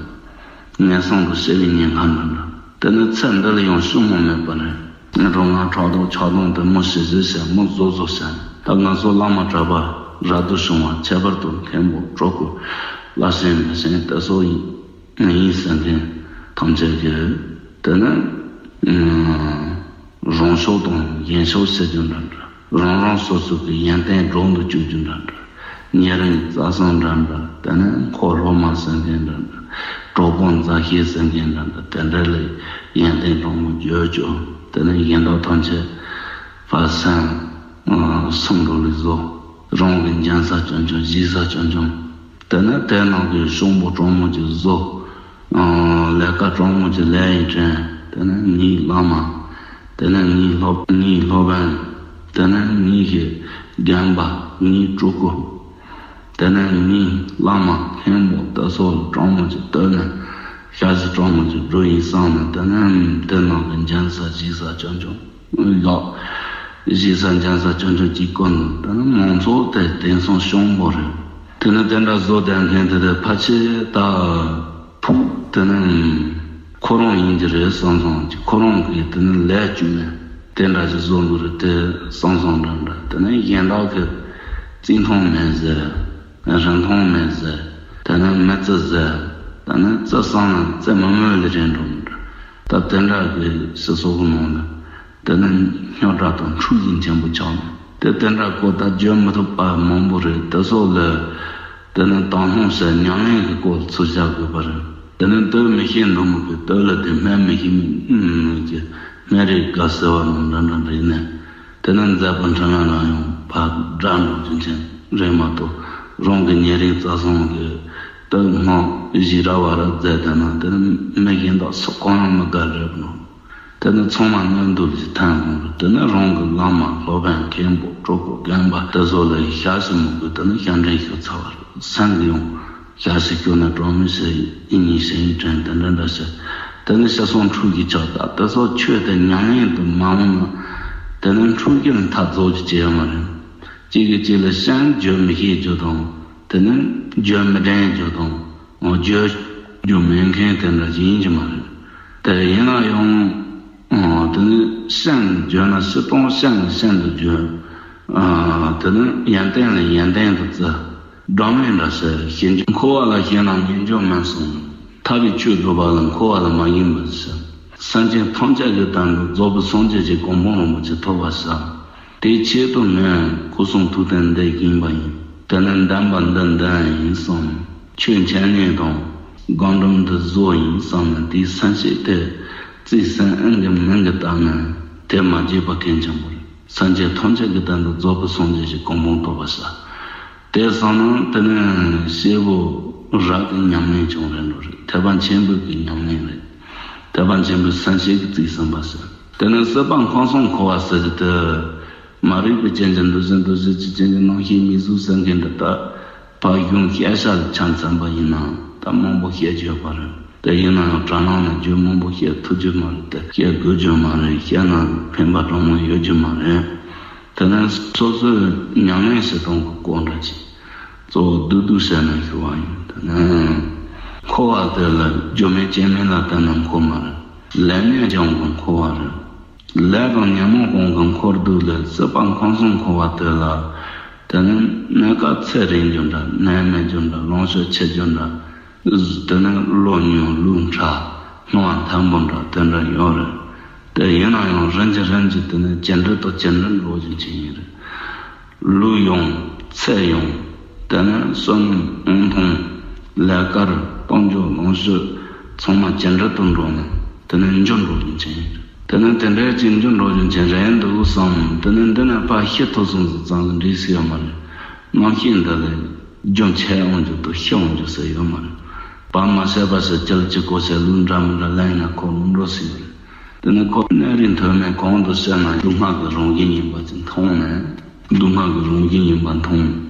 ངན་སོང་དུ་སྐྱེ་བའི་ཉེན་ཁ་འདྲ་འདྲ། དེ་ནི་ཚེ་འདི་ལ་ཡང་ཤི་མ་མེད་པ་རེད། ང་རང་ང་ཕྲག་དོག་ཆགས་སྡང་དེ་མོ་ཞེ་ཞེ་བྱས། མོ་བཟོ་བཟོ་བྱས། ད་ང་ཚོ་བླ་མ་གྲྭ་པ་རབ་ཏུ་བྱུང་བ་ཁྱད་པར་དུ་མཁན་པོ་གྲོགས་པོ་བླ་ཆེན་མི་ཆེན་དེ་ཚོ་ཡིན། ཡིན་ཟེར་མཁན་ཐམས་ཅད་ཀྱིས་དེ་ནི་ཨ་རང་ཕྱོགས་དང་གཞན་ཕྱོགས་བྱེད་རྒྱུ་འདྲ་འདྲ། རང་རང་སོ་སོ་གི་ཡོན་ཏན་སྒྲོག་འདུ་བཅུག་རྒྱུ་འདྲ་འདྲ། ཉེ་རིང་རྩ་གསུམ་འདྲ་འདྲ། དེ་ནི་འཁོར་སློབ་མ་ཟེར་མཁན་འདྲ་འདྲ། གྲོགས་པོ་མཛའ་བཤེས་ཟེར་མཁན་འདྲ་འདྲ། དེ་འདྲ་ལ་ཡོན་ཏན་སྒྲོག་མོ་བརྗོད་བཅུག་དེ་ནི་གཞན་དག་ཐམས་ཅད་ཕར་སེམས་ཨ་སུམ་འགྲོ་ལ་བཟོ། རང་གི་འགྱན་ས་ཆུང་ཆུང་གཞིས་ས་ཆུང་ཆུང་། དེ་ནས་དེ་ནང་གི་གཤོང་པོ་གྲོགས་མོ་ཅིག་བཟོ། ཨ་ལས་ཀ་གྲོགས་མོ་ཅིག་ལས་ཡིན་དྲན། དེ་ནས་ངའི་བླ་མ། དེ་ནས་ངའི་སློབ་ངའི་སློབ་དཔོན། དེ་ནས་ངའི་གི་རྒན་པ། ངའི་སྤྲུལ་སྐུ། དེ་ནས་ངའི་བླ་མ་མཁན་པོ་དེ་ཚོ་ལ་གྲོགས་མོ་ཅིག་བསྟོད་ནས་ཤ་ཞིག་གྲོགས་མོ་ཅིག་འགྲོ་ཡིན་བསམ་ནས། དེ་ནས་དེ་ནང་གི་འགྱན་ས་གཞིས་ས་ཆུང་ཆུང་། ལགས། གཞིས་ས་འགྱན་ས་ཆུང་ཆུང་གཅིག་བསྐོར་ནས། དེ་ནི་མང་ཚོགས་དེ་དེང་སང་གཤོང་པོ་རེད། དེ་ནི་དེ་འདྲ་བཟོ་བསྡད་མཁན་དེ་དེ་ཕལ་ཆེར་ད་ཕུགས་དེ་ནི་ཁོ་རང་ཡིན་གྱི་རེད་བསམ་སོང་། ཁོ་རང་གིས་དེ་ནི་ལས་བཅུག་ནས་དེ་འདྲ་ཞིག་བཟོ་འདུག་རེད་དེ་བསམ་སོང་འདྲ་འདྲ། དེ་ནི་གཞན་དག་གིས་བརྩི་མཐོང་མེད་ཟེར། རིན་ཐང་མེད་ཟེར། དེ་ནི་མི་བརྩི་ཟེར། དེ་ནི་བརྩི་བསམ་ན་བརྩི་མི་མོས་ལས་རེད་འགྲོ་མི་འགྲོ། ད་དེ་འདྲ་གི་སྤྱི་ཚོགས་ཀྱི་ནང་ལ་དེ་ནི་རྙོག་དྲ་དང་འཁྲུག་ཡིན་ཆེན་པོ་ཆགས་ནས། དེ་དེ་འདྲ་སྐོར་ད་བརྗོད་མི་ཐུབ་པ་མང་པོ་རེད། དེ་སོགས་ལ་དེ་ནི་དང་སྣང་ཟེར་ཉམས་ལེན་གྱི་སྐོར་ཚུར་བཞག་དགོས་པ་རེད། དེ་ནི་བསྟོད་མི་ཤེས་འདུག་མི་དགོས། བསྟོད་ལ་དེ་སྨད་མི་ཤེས་མི་གི་སྨད་རེས་དགའ་ཟེར་བ་ནང་འདྲ་འདྲ་འདྲ་ཡིན་ནས། དེ་ནས་མཛད་པ་འཕྲིན་ལས་ལ་ཡང་ཕར་དགྲ་འགྲོ་རྒྱུ་མཚན་རེད་མ་གཏོགས། རང་གི་ཉེ་རིང་རྩ་གསུམ་གྱི་སྟོད་སྨད་ཞི་ར་བ་ར་མཛད་དེ་ན། དེ་ནས་མི་གཞན་དག་སུ་གང་ཡང་མི་དགའ་རེད་པ་ནོ། དེ་ནས་ཚང་མ་གནོན་འདུག་ཅིག་ཐན་དགོས་རེད། དེ་ནས་རང་གི་བླ་མ་སློབ་དཔོན་མཁན་པོ་གྲོགས་པོ་རྒན་པ་དེ་ཚོ་ལ་ཞབས་ཞུ་མི་དགོས། དེ་ནས་ཞབས་འདྲེན་ཞུ་ཚར་བ་རེད། སེམས་ཀྱི་ཡང་ཞག་ཞིག་སྐྱོ་ན་གྲོགས་མོ་ཞིག་ཡིན་ཉིན་ཞིག་ཡིན་དྲན་དེ་འདྲ་འདྲ་ཞིག་དེ་ནི་ཤི་སོང་འཁྲུག་གི་ཆགས། ད་དེ་སོགས་ཆོས་དེ་ཉམས་ལེན་དུ་མ་འོང་ན། དེ་ནི་འཁྲུག་རྒྱུ་ནི་མཐའ་རྫོགས་ཀྱི་བྱེད་ཡ་མ་རེད། གཅིག་གིས་གཅིག་ལ་སྐྱོན་བརྗོད་མི་ཤེས་རྒྱུ་དང་། དེ་ནི་བརྗོད་མི་དྲན་རྒྱུ་དང་། བརྗོད་རྒྱུ་མེད་མཁན་དེ་འདྲ་ཞིག་ཡིན་གྱི་མ་རེད། དེ་ཡིན་ན་ཡང་། ཨ། དེ་ནི་ཤིན་ཏུ་བརྗོད་ན་སྤྱིར་བཏང་ཤིན་ཏུ་ཤིན་ཏུ་བརྗོད། ཨ། དེ་ནི་ཡོན་ཏན་ལ་ཡོན་ཏན་དུ་བརྩི། སྒྲོན་མེ་འདྲ་ཟེར་ཞེས་བརྗོད། འཁོར་བ་ལ་ཞེན་ན་ངེས་འབྱུང་མིན་གསུངས། ཐར་པའི་ཆོས་སྒྲུབ་པ་ལ་འཁོར་བ་ལ་མ་ཞེན་པར་བྱ། སེམས་ཅན་ཐམས་ཅད་ཀྱི་དོན་དུ་རྫོགས་པའི་སངས་རྒྱས་ཀྱི་གོ་འཕང་རིན་པོ་ཆེ་ཐོབ་པར་བྱ། དེའི་ཆེད་དུ་ངས་སྐུ་གསུང་ཐུགས་རྟེན་འདི་བཞེངས་པ་ཡིན། དེ་ནི་འདོན་པ་འདི་འདོན་ཡིན་གསུངས། ཆོས་འཆད་ཉན་དང་སྒོམ་སྒྲུབ་འདི་བཟོ་ཡིན་གསུངས་ནས། དེའི་སེམས་བསྐྱེད་དེ་རྩིས་ཟིན་ཨིན་གི་མིན་གི་ལྟ་ན་དེ་མ་བརྗེད་པ་གལ་ཆེན་པོ་རེད། སངས་རྒྱས་ཐམས་ཅད་ཀྱི་དོན་དུ་རྫོགས་པའི་སངས་རྒྱས་ཀྱི་གོ་འཕང་ཐོབ་པར་བྱ། དེ་སོང་ན་དེ་ནི་སྐྱེས་བུ་རབ་ཀྱི་ཉམས་ལེན་བྱུང་རན་འགྲོ་རེད། ཐེག་པ་ཆེན་པོའི་གི་ཉམས་ལེན་རེད། ཐེག་པ་ཆེན་པོའི་སེམས་བསྐྱེད་ཀྱི་རྩིས་ཟིན་པ་ཟེར། དེ་ནི་སྲིད་པ་ཁམས་གསུམ་འཁོར་བ་ཟེར་གྱི་དེ། མ་རིག་པའི་རྐྱེན་གྱིས་འདུ་བྱེད་འདུ་བྱེད་ཀྱི་རྐྱེན་གྱིས་རྣམ་ཤེས་མིག་གཟུགས་ཟེར་མཁན་འདི་དག་ཕར་གཞུང་བཤད་བྱ་ལ་ཆ་མཚོན་པ་ཡིན་ན་ད་མང་པོ་བཤད་ཡོད་པ་རེད། དེ་ཡིན་ན་ཡང་དྲ་ལམ་ནས་རྒྱུན་མང་པོ་བཤད་ཐུབ་རྒྱུ་མ་རེད་དེ། བཤད་དགོས་རྒྱུ་མ་རེད། བཤད་ན་ཕན་པ་གྲངས་མང་ཡོད་རྒྱུ་མ་རེད། དེ་ནས་སོ་སོའི་ཉམས་ལེན་བྱེད་སྟངས་ཀྱི་སྐོར་འདྲ་ཅིག་གཙོ་བོ་བསྡུས་བསྡུས་བཤད་ནས་ཞུ་བ་ཡིན། དེ་ནས་འཁོར་བ་དེ་ལ་རྒྱུ་མེད་རྐྱེན་མེད་ལ་བརྟེན་ནས་འཁོར་མ་རེད། ལས་ནི་སྦྱངས་པའི་འཁོར་བ་རེད། ལས་དང་ཉོན་མོངས་གང་གིས་འཁོར་འདུག་ལས། སྲིད་པ་ཁམས་གསུམ་འཁོར་བ་དེ་ལ། དེ་ནི་གནས་སྐབས་ཚེ་རིང་རྒྱུ་འདྲ། ནད་མེད་རྒྱུ་འདྲ། ལོངས་སྤྱོད་ཆེ་རྒྱུ་འདྲ། དེ་ནི་ལོ་ཉུང་ལུས་ཕྲ། སྣང་བ་མཐོན་པོ་འདྲ་དེ་འདྲ་ཡོད་རེད། དེ་ཡིན་ན་ཡང་རིམ་གྱིས་རིམ་གྱིས་དེ་ནས་ཇེ་འདྲ་དང་ཇེ་འདྲ་འགྲོ་བཞིན་ཕྱིན་ཡིན་རེད། ལུས་ཡོང་། ཚེ་ཡོང་། དེ་ནས་བསོད་ནམས་དབང་ཐང་། ལས་ཀ། གཏོང་རྒྱུ་ལོངས་སྤྱོད་ཚང་མ་ཇེ་འདྲ་དུ་འགྲོ་ནས་དེ་ནས་འགྱུར་འགྲོ་བཞིན་ཕྱིན་ཡིན་རེད། དེ་ནས་དེ་འདྲའི་ཅིག་འགྱུར་འགྲོ་བཞིན་ཕྱིན་རེད་འདུག་བསམ། དེ་ནས་འདི་ནས་ཕར་ཤི་ཐུབ་སོང་ཟིག་ཙང་གི་འགྲིག་སྲིད་ཡོད་མ་རེད། རྣམ་ཤེས་འདི་ལས་རྒྱུན་ཆད་འོང་རྒྱུ་དང་ཤི་འོང་རྒྱུ་ཟེར་ཡོད་མ་རེད། བར་མ་ཆད་པ་ཟེར་སྐྱིད་ལ་གཅིག་གོ་ཟེར་ལུགས་འདྲ་མི་འདྲ་ལེན་ཡང་ཁོ་ལུང་འགྲོ་སྲིད་ཡོད་རེད། དེ་ནས་ཁོ་གནས་རིས་མཐོ་དམན་གང་དུ་བཤད་ན་སྡུག་བསྔལ་གྱི་རང་བཞིན་ཡིན་པ་ཅིག་མཐོང་ནས། སྡུག་བསྔལ་གྱི་རང་བཞིན་ཡིན་པ་མཐོང་།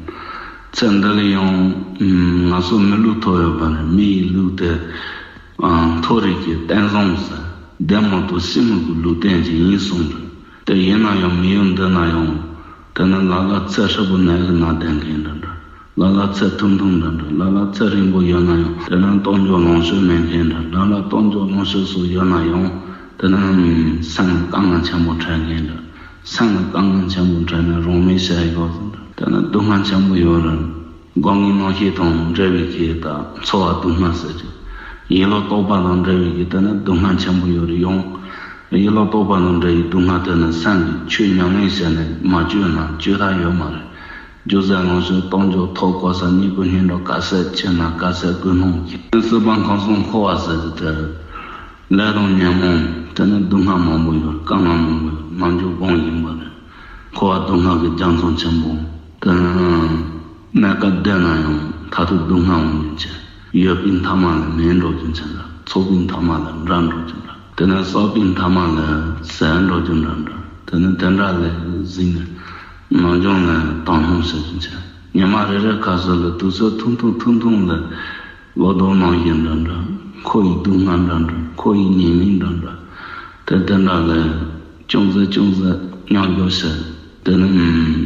ཚེ་འདི་ལ་ཡང་ང་ཚོ་མི་ལུས་ཐོབ་ཡོད་པ་ནས་མི་ཡི་ལུས་དེ་མཐོ་རིས་ཀྱི་རྟེན་བཟང་ཟེར་བདེ་མོ་དང་སྲིད་མོ་གི་ལུས་རྟེན་ཅིག་ཡིན་གསུངས་རེད། དེ་ཡིན་ན་ཡང་མི་ཡུལ་འདི་ན་ཡང་དེ་ནི་ལ་ལ་ཚེ་ཧྲིལ་པོ་ནད་ཀྱིས་མནར་བསྡད་མཁན་འདྲ་འདྲ། ལ་ལ་ཚེ་ཐུང་ཐུང་འདྲ་འདྲ། ལ་ལ་ཚེ་རིང་པོ་ཡོད་ན་ཡང་དེ་ནི་གཏོང་རྒྱུ་ལོངས་སྤྱོད་མེད་མཁན་འདྲ། ལ་ལ་གཏོང་རྒྱུ་ལོངས་སྤྱོད་སོགས་ཡོད་ན་ཡང་དེ་ནི་སེམས་ལ་དཀའ་ངལ་ཆེན་པོ་འཕྲད་མཁན་འདྲ། སེམས་ལ་དཀའ་ངལ་ཆེན་པོ་འཕྲད་ནས་རང་མོས་བྱས་ཡོད་ཟེར་འདྲ། དེ་ནི་སྡུག་བསྔལ་ཆེན་པོ་ཡོད་རེད། སྒོམ་ངའི་རྣམ་ཤེས་དང་འབྲེལ་བའི་གི་ད་ཚོར་བ་སྡུག་བསྔལ་ཟེར་གྱི། ཡིད་བློ་རྟོག་པ་དང་འབྲེལ་བའི་གི་དེ་ནི་སྡུག་བསྔལ་ཆེན་པོ་ཡོད་རེད་ཡང་། ཡིད་བློ་རྟོག་པ་དང་འབྲེལ་བའི་སྡུག་བསྔལ་དེ་ནི་སེམས་ཀྱིས་ཆོས་ཉམས་ལེན་བྱས་ནས་མ་བཅོས་ན་བཅོས་ཐབས་ཡོད་མ་རེད། རྒྱུ་ཟས་ལོངས་སྤྱོད་གཏོང་རྒྱུ་ཐོབ་གོ་ས་གཉིས་པོ་སྙིང་འདོད་ག་ཚད་ཆེ་ན་ག་ཚད་ཀུན་སློང་གི་སྲིད་པ་ཁམས་གསུམ་འཁོར་བ་ཟེར་གྱི་དེ་རེད། ལས་དང་ཉོན་མོངས་དེ་ནི་སྡུག་བསྔལ་མང་པོ་ཡོད་རེད། དཀའ་ངལ་མང་པོ་ཡོད་རེད། རྣམ་འགྱུར་སྒོམ་ཡིན་པ་རེད། འཁོར་བ་སྡུག་བསྔལ་གྱི་རྒྱ་མཚོ་ཆེན་པོ། དེ་ནི་གནས་སྐབས་བསྡད་ན་ཡང་མཐར་ཐུག་སྡུག་བསྔལ་འོང་རྒྱུ་ཆེ། ཡོད་པའི་མཐའ་མ་ལས་མེད་འགྲོ་རྒྱུ་ཆེ་འདྲ། ཚོགས་པའི་མཐའ་མ་ལས་འདྲ་འགྲོ་རྒྱུ་འདྲ། དེ་ནི་བསགས་པའི་མཐའ་མ་ལས་ཟད་འགྲོ་རྒྱུ་འདྲ་འདྲ། དེ་ནི་དེ་འདྲ་ལས་གཟིགས་ནས་རྣམ་འགྱུར་ལས་དང་སྣང་ཟེར་རྒྱུ་ཆེ། ཉི་མ་རེ་རེ་ཁ་སོ་ལ་དུས་ཚོད་ཐུང་ཐུང་ཐུང་ཐུང་ལ། ལོ་ཟླ་ནང་བཞིན་འདྲ་འདྲ། འཁོར་བའི་སྡུག་བསྔལ་འདྲ་འདྲ། འཁོར་བའི་ཉེས་དམིགས་འདྲ་འདྲ། དེ་དེ་འདྲ་ལས་ཅུང་ཟད་ཅུང་ཟད་མཉམ་འཇོག་བྱས། དེ་ནི་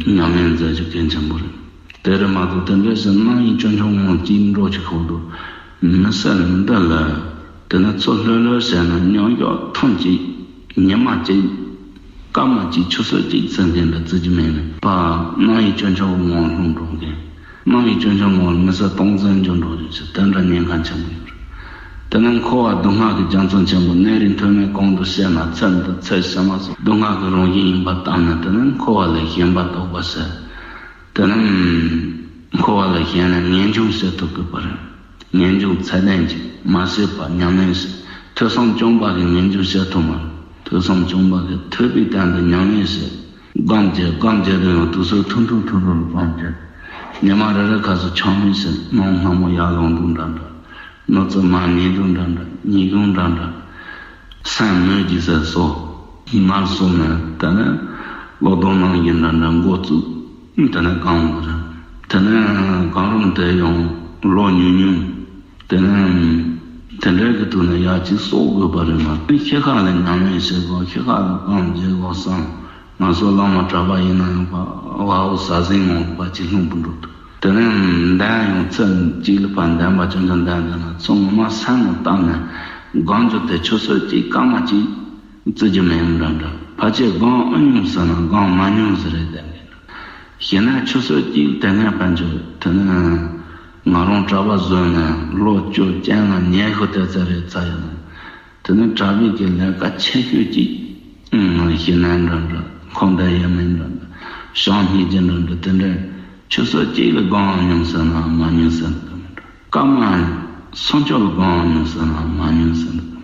ཉམས་ལེན་མཛད་རྒྱུ་གལ་ཆེན་པོ་རེད། དེ་རེད་མ་གཏོགས་དེ་འདྲ་ཞིག་སྣང་བའི་སྤྱོད་འཇུག་ངང་ཅིག་འགྲོ་ཅིག་ཁོག་ཏུ་མི་གསལ་འདི་ལ། དེ་ནི་ཚུར་ལྷོད་ལྷོད་བྱས་ན་མཉམ་འཇོག་ཐེངས་གཅིག་ཉི་མ་གཅིག་སྐར་མ་གཅིག་ཆུ་ཚོད་གཅིག་ཙམ་གྱི་འདྲ་བརྩི་རྒྱུ་མེད་ནས་ཕར་སྣང་བའི་སྤྱོད་འཇུག་ངང་ལྷུང་འགྲོ་མཁན། སྣང་བའི་སྤྱོད་འཇུག་ངང་མི་ཚེ་སྟོང་ཟད་འགྱུར་འགྲོ་རྒྱུ་ཞིག་དེ་འདྲ་ཉེན་ཁ་ཆེན་པོ་ཡོད་རེད། དེ་ནི་འཁོར་བ་སྡུག་བསྔལ་གྱི་རྒྱ་མཚོ་ཆེན་པོ་གནས་རིས་མཐོ་དམན་གང་དུ་བཤད་ན་ཚེ་འདི་ཚེ་ཕྱི་མ་སོགས་སྡུག་བསྔལ་གྱི་རང་བཞིན་ཡིན་པ་ལྟར་ན་དེ་ནི་འཁོར་བ་ལས་གཞན་པ་རྟོགས་པ་ཟེར། དེ་ནི་འཁོར་བ་ལས་གཞན་ལ་ངེས་འབྱུང་བྱེད་ཐུབ་དགོས་པ་རེད། ངེས་འབྱུང་ཚད་ལྡན་གྱི་མ་ཤེས་པ་ཉམས་ལེན་བྱེད། ཐོས་བསམ་སྦྱངས་པ་གི་ངེས་འབྱུང་བྱེད་ཐུབ་མ་རེད། ཐོས་བསམ་སྦྱངས་པ་གི་ཐོས་པའི་སྟེང་དུ་ཉམས་ལེན་བྱེད། སྒོམ་བྱེད། སྒོམ་བྱེད་དུ་ཡང་དུས་ཚོད་ཐུང་ཐུང་ཐུང་ཐུང་ལ་སྒོམ་བྱེད། ཉི་མ་རེ་རེ་ཁ་སོ་ཆང་མིན་བྱེད། ནམ་སྔ་མོ་ཡར་ལངས་དུས་འདྲ་འདྲ། ནུབ་ཚོད་མར་ཉལ་དུས་འདྲ་འདྲ། ཉིན་གུང་འདྲ་འདྲ། སེམས་མོས་ཀྱི་ཟེར་སོ། ངལ་གསོ་ནས་དེ་ནས་ལོ་ཟླ་ནང་བཞིན་འདྲ་འདྲ་འགོ་བཙུགས། དེ་ནས་གང་རུང་རེད། དེ་ནས་གང་རུང་དེ་ཡང་ལོ་ཉུང་ཉུང་། དེ་ནས་དེ་འདྲའི་གི་དུས་ནས་ཡར་གཅིག་གསོག་དགོས་པ་རེད་མ་གཏོགས་ཤི་ཁ་ལ་ཉམས་ལེན་བྱེད་དགོས། ཤི་ཁ་ལ་གང་བྱེད་དགོས་བསམ། ང་ཚོ་བླ་མ་གྲྭ་པ་ཡིན་ན་ཡང་ཕར་ཝ་ཧོ་ཟ་ཟིང་ངོ་པ་གཅིག་ལྷུང་པོ་འགྲོ་འདུག་དེ་ནས་འདན་ཡང་ཚེ་གཅིག་ལ་ཕར་འདན་པ་ཅུང་ཙམ་འདན་འདན་ན་ཚོ་ངོ་མ་སེམས་ལ་བཏབ་ནས་སྒོམ་རྒྱུ་དེ་ཆུ་ཚོད་གཅིག་སྐར་མ་གཅིག་བརྩི་རྒྱུ་མེད་འདྲ་འདྲ། ཕལ་ཆེར་སྒོམ་ཨེ་མྱོང་ཟེར་ན་སྒོམ་མ་མྱོང་ཟེར་རེད་དེ། ཞེ་ན་ཆུ་ཚོད་གཅིག་དེ་ནས་ཕན་ཆོད་དེ་ནས་ང་རང་གྲྭ་པ་བཟོས་ནས་ལོ་བཅུ་བཅོ་ལྔ་ཉལ་ཤོར་དེ་ཚར་རེད་ཚར་ཡོད་ན། དེ་ནས་གྲྭ་པའི་གི་ལས་ཀ་ཆེ་ཤོས་གཅིག་ཞེ་ན་འདྲ་འདྲ་ཁོང་འདྲ་ཡོད་མེད་འདྲ་འདྲ་ཞང་སྙིང་རྗེ་འདྲ་འདྲ་དེ་འདྲ་ཆུ་ཚོད་གཅིག་ལ་སྒོམ་མྱོང་ཟེར་ན་མ་མྱོང་ཟེར་འདུག་སྐར་མ་སུམ་ཅུ་ལ་སྒོམ་མྱོང་ཟེར་ན་མ་མྱོང་ཟེར་འདུག་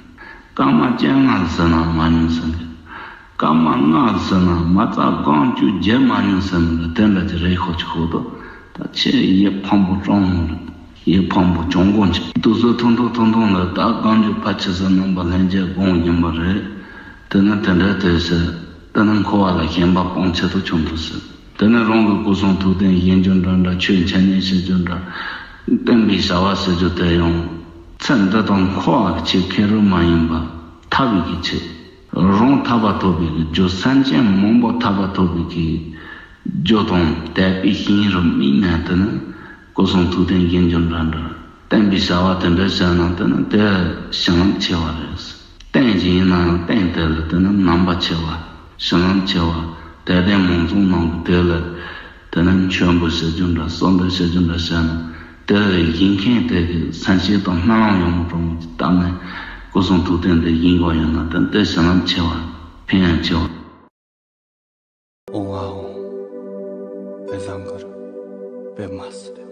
སྐར་མ་བཅོ་ལྔ་ཟེར་ན་མ་མྱོང་ཟེར་འདུག་སྐར་མ་ལྔ་ཟེར་ན་མ་རྩ་སྒོམ་བཅུ་བརྒྱད་མ་མྱོང་ཟེར་ན་དེ་འདྲ་ཅིག་རེད་ཁོ་ཅིག་ཁོ་ཐོག་ད་ཆེས་ཡིད་ཕམ་པོ་སྤྲང་མོ་རེད། ཡིད་ཕམ་པོ་གྱོང་གོང་ཆེ། དུས་ཚོད་ཐུང་ཐུང་ཐུང་ཐུང་ལ་ད་སྒོམ་རྒྱུ་ཕལ་ཆེ་ས་རྣམ་པ་ལྷན་སྐྱེས་སྒོམ་ཡིན་པ་རེད། དེ་ནི་དེ་འདྲ་དེ་ཟེར་དེ་ནི་འཁོར་བ་ལ་ཞེན་པ་སྤོང་ཆེད་དུ་བྱུང་འདུག་ཟེར། དེ་ནི་རང་གི་སྐུ་གསུང་ཐུགས་རྟེན་བཞེངས་རྒྱུ་འདྲ་འདྲ་ཆོས་འཆད་ཉན་བྱེད་རྒྱུ་འདྲ། བསྟན་པའི་བྱ་བ་ཟེར་རྒྱུ་དེ་ཡང་ཚེ་འདི་དང་འཁོར་བ་གི་ཆེད་མཁན་རུ་མ་ཡིན་པ་ཐར་བའི་གི་ཆེད། རང་ཐར་པ་ཐོབ་པའི་གི་རྒྱུ་སེམས་ཅན་མང་པོ་ཐར་པ་ཐོབ་པའི་གི་རྒྱུ་དང་དད་པའི་ཞིང་རུ་དམིགས་ནས་དེ་ནི་སྐུ་གསུང་ཐུགས་རྟེན་བཞེངས་རྒྱུ་འདྲ་འདྲ། བསྟན་པའི་བྱ་བ་དེ་འདྲ་བྱས་ན་དེ་ནི་དེ་ཞིང་ལམ་ཆེ་བ་རེད། རྟེན་ཅིག་ཡིན་ན་ཡང་རྟེན་དེ་ལ་དེ་ནི་རྣམ་པ་ཆེ་བ། ཞིང་ལམ་ཆེ་བ། དད་ལྡན་མང་ཚོགས་ནང་གི་དེ་ལ་དེ་ནི་མཆོད་འབུལ་བྱེད་རྒྱུ་འདྲ་གསོལ་འདེབས་བྱེད་རྒྱུ་འདྲ་བྱས་ན་དེ་ལ་བཞེངས་མཁན་དེ་གི་སེམས་ཤེས་དང་སྨོན་ལམ་ཡོང་མི་གྲོང་མོ་ཅིག་བཏབ་ནས་ སྐུ་གསུང་ཐུགས་རྟེན་འདི་བཞེངས་དགོས་ཡོད་ན་ཏན་ཏན་བྱིན་རླབས་ཆེ་བ། ཕན་ཡང་ཆེ་བ། ཨོང་ཨ་ཨོང་། པད་ཟངས་དཀར་པདྨ་སིདྡྷི།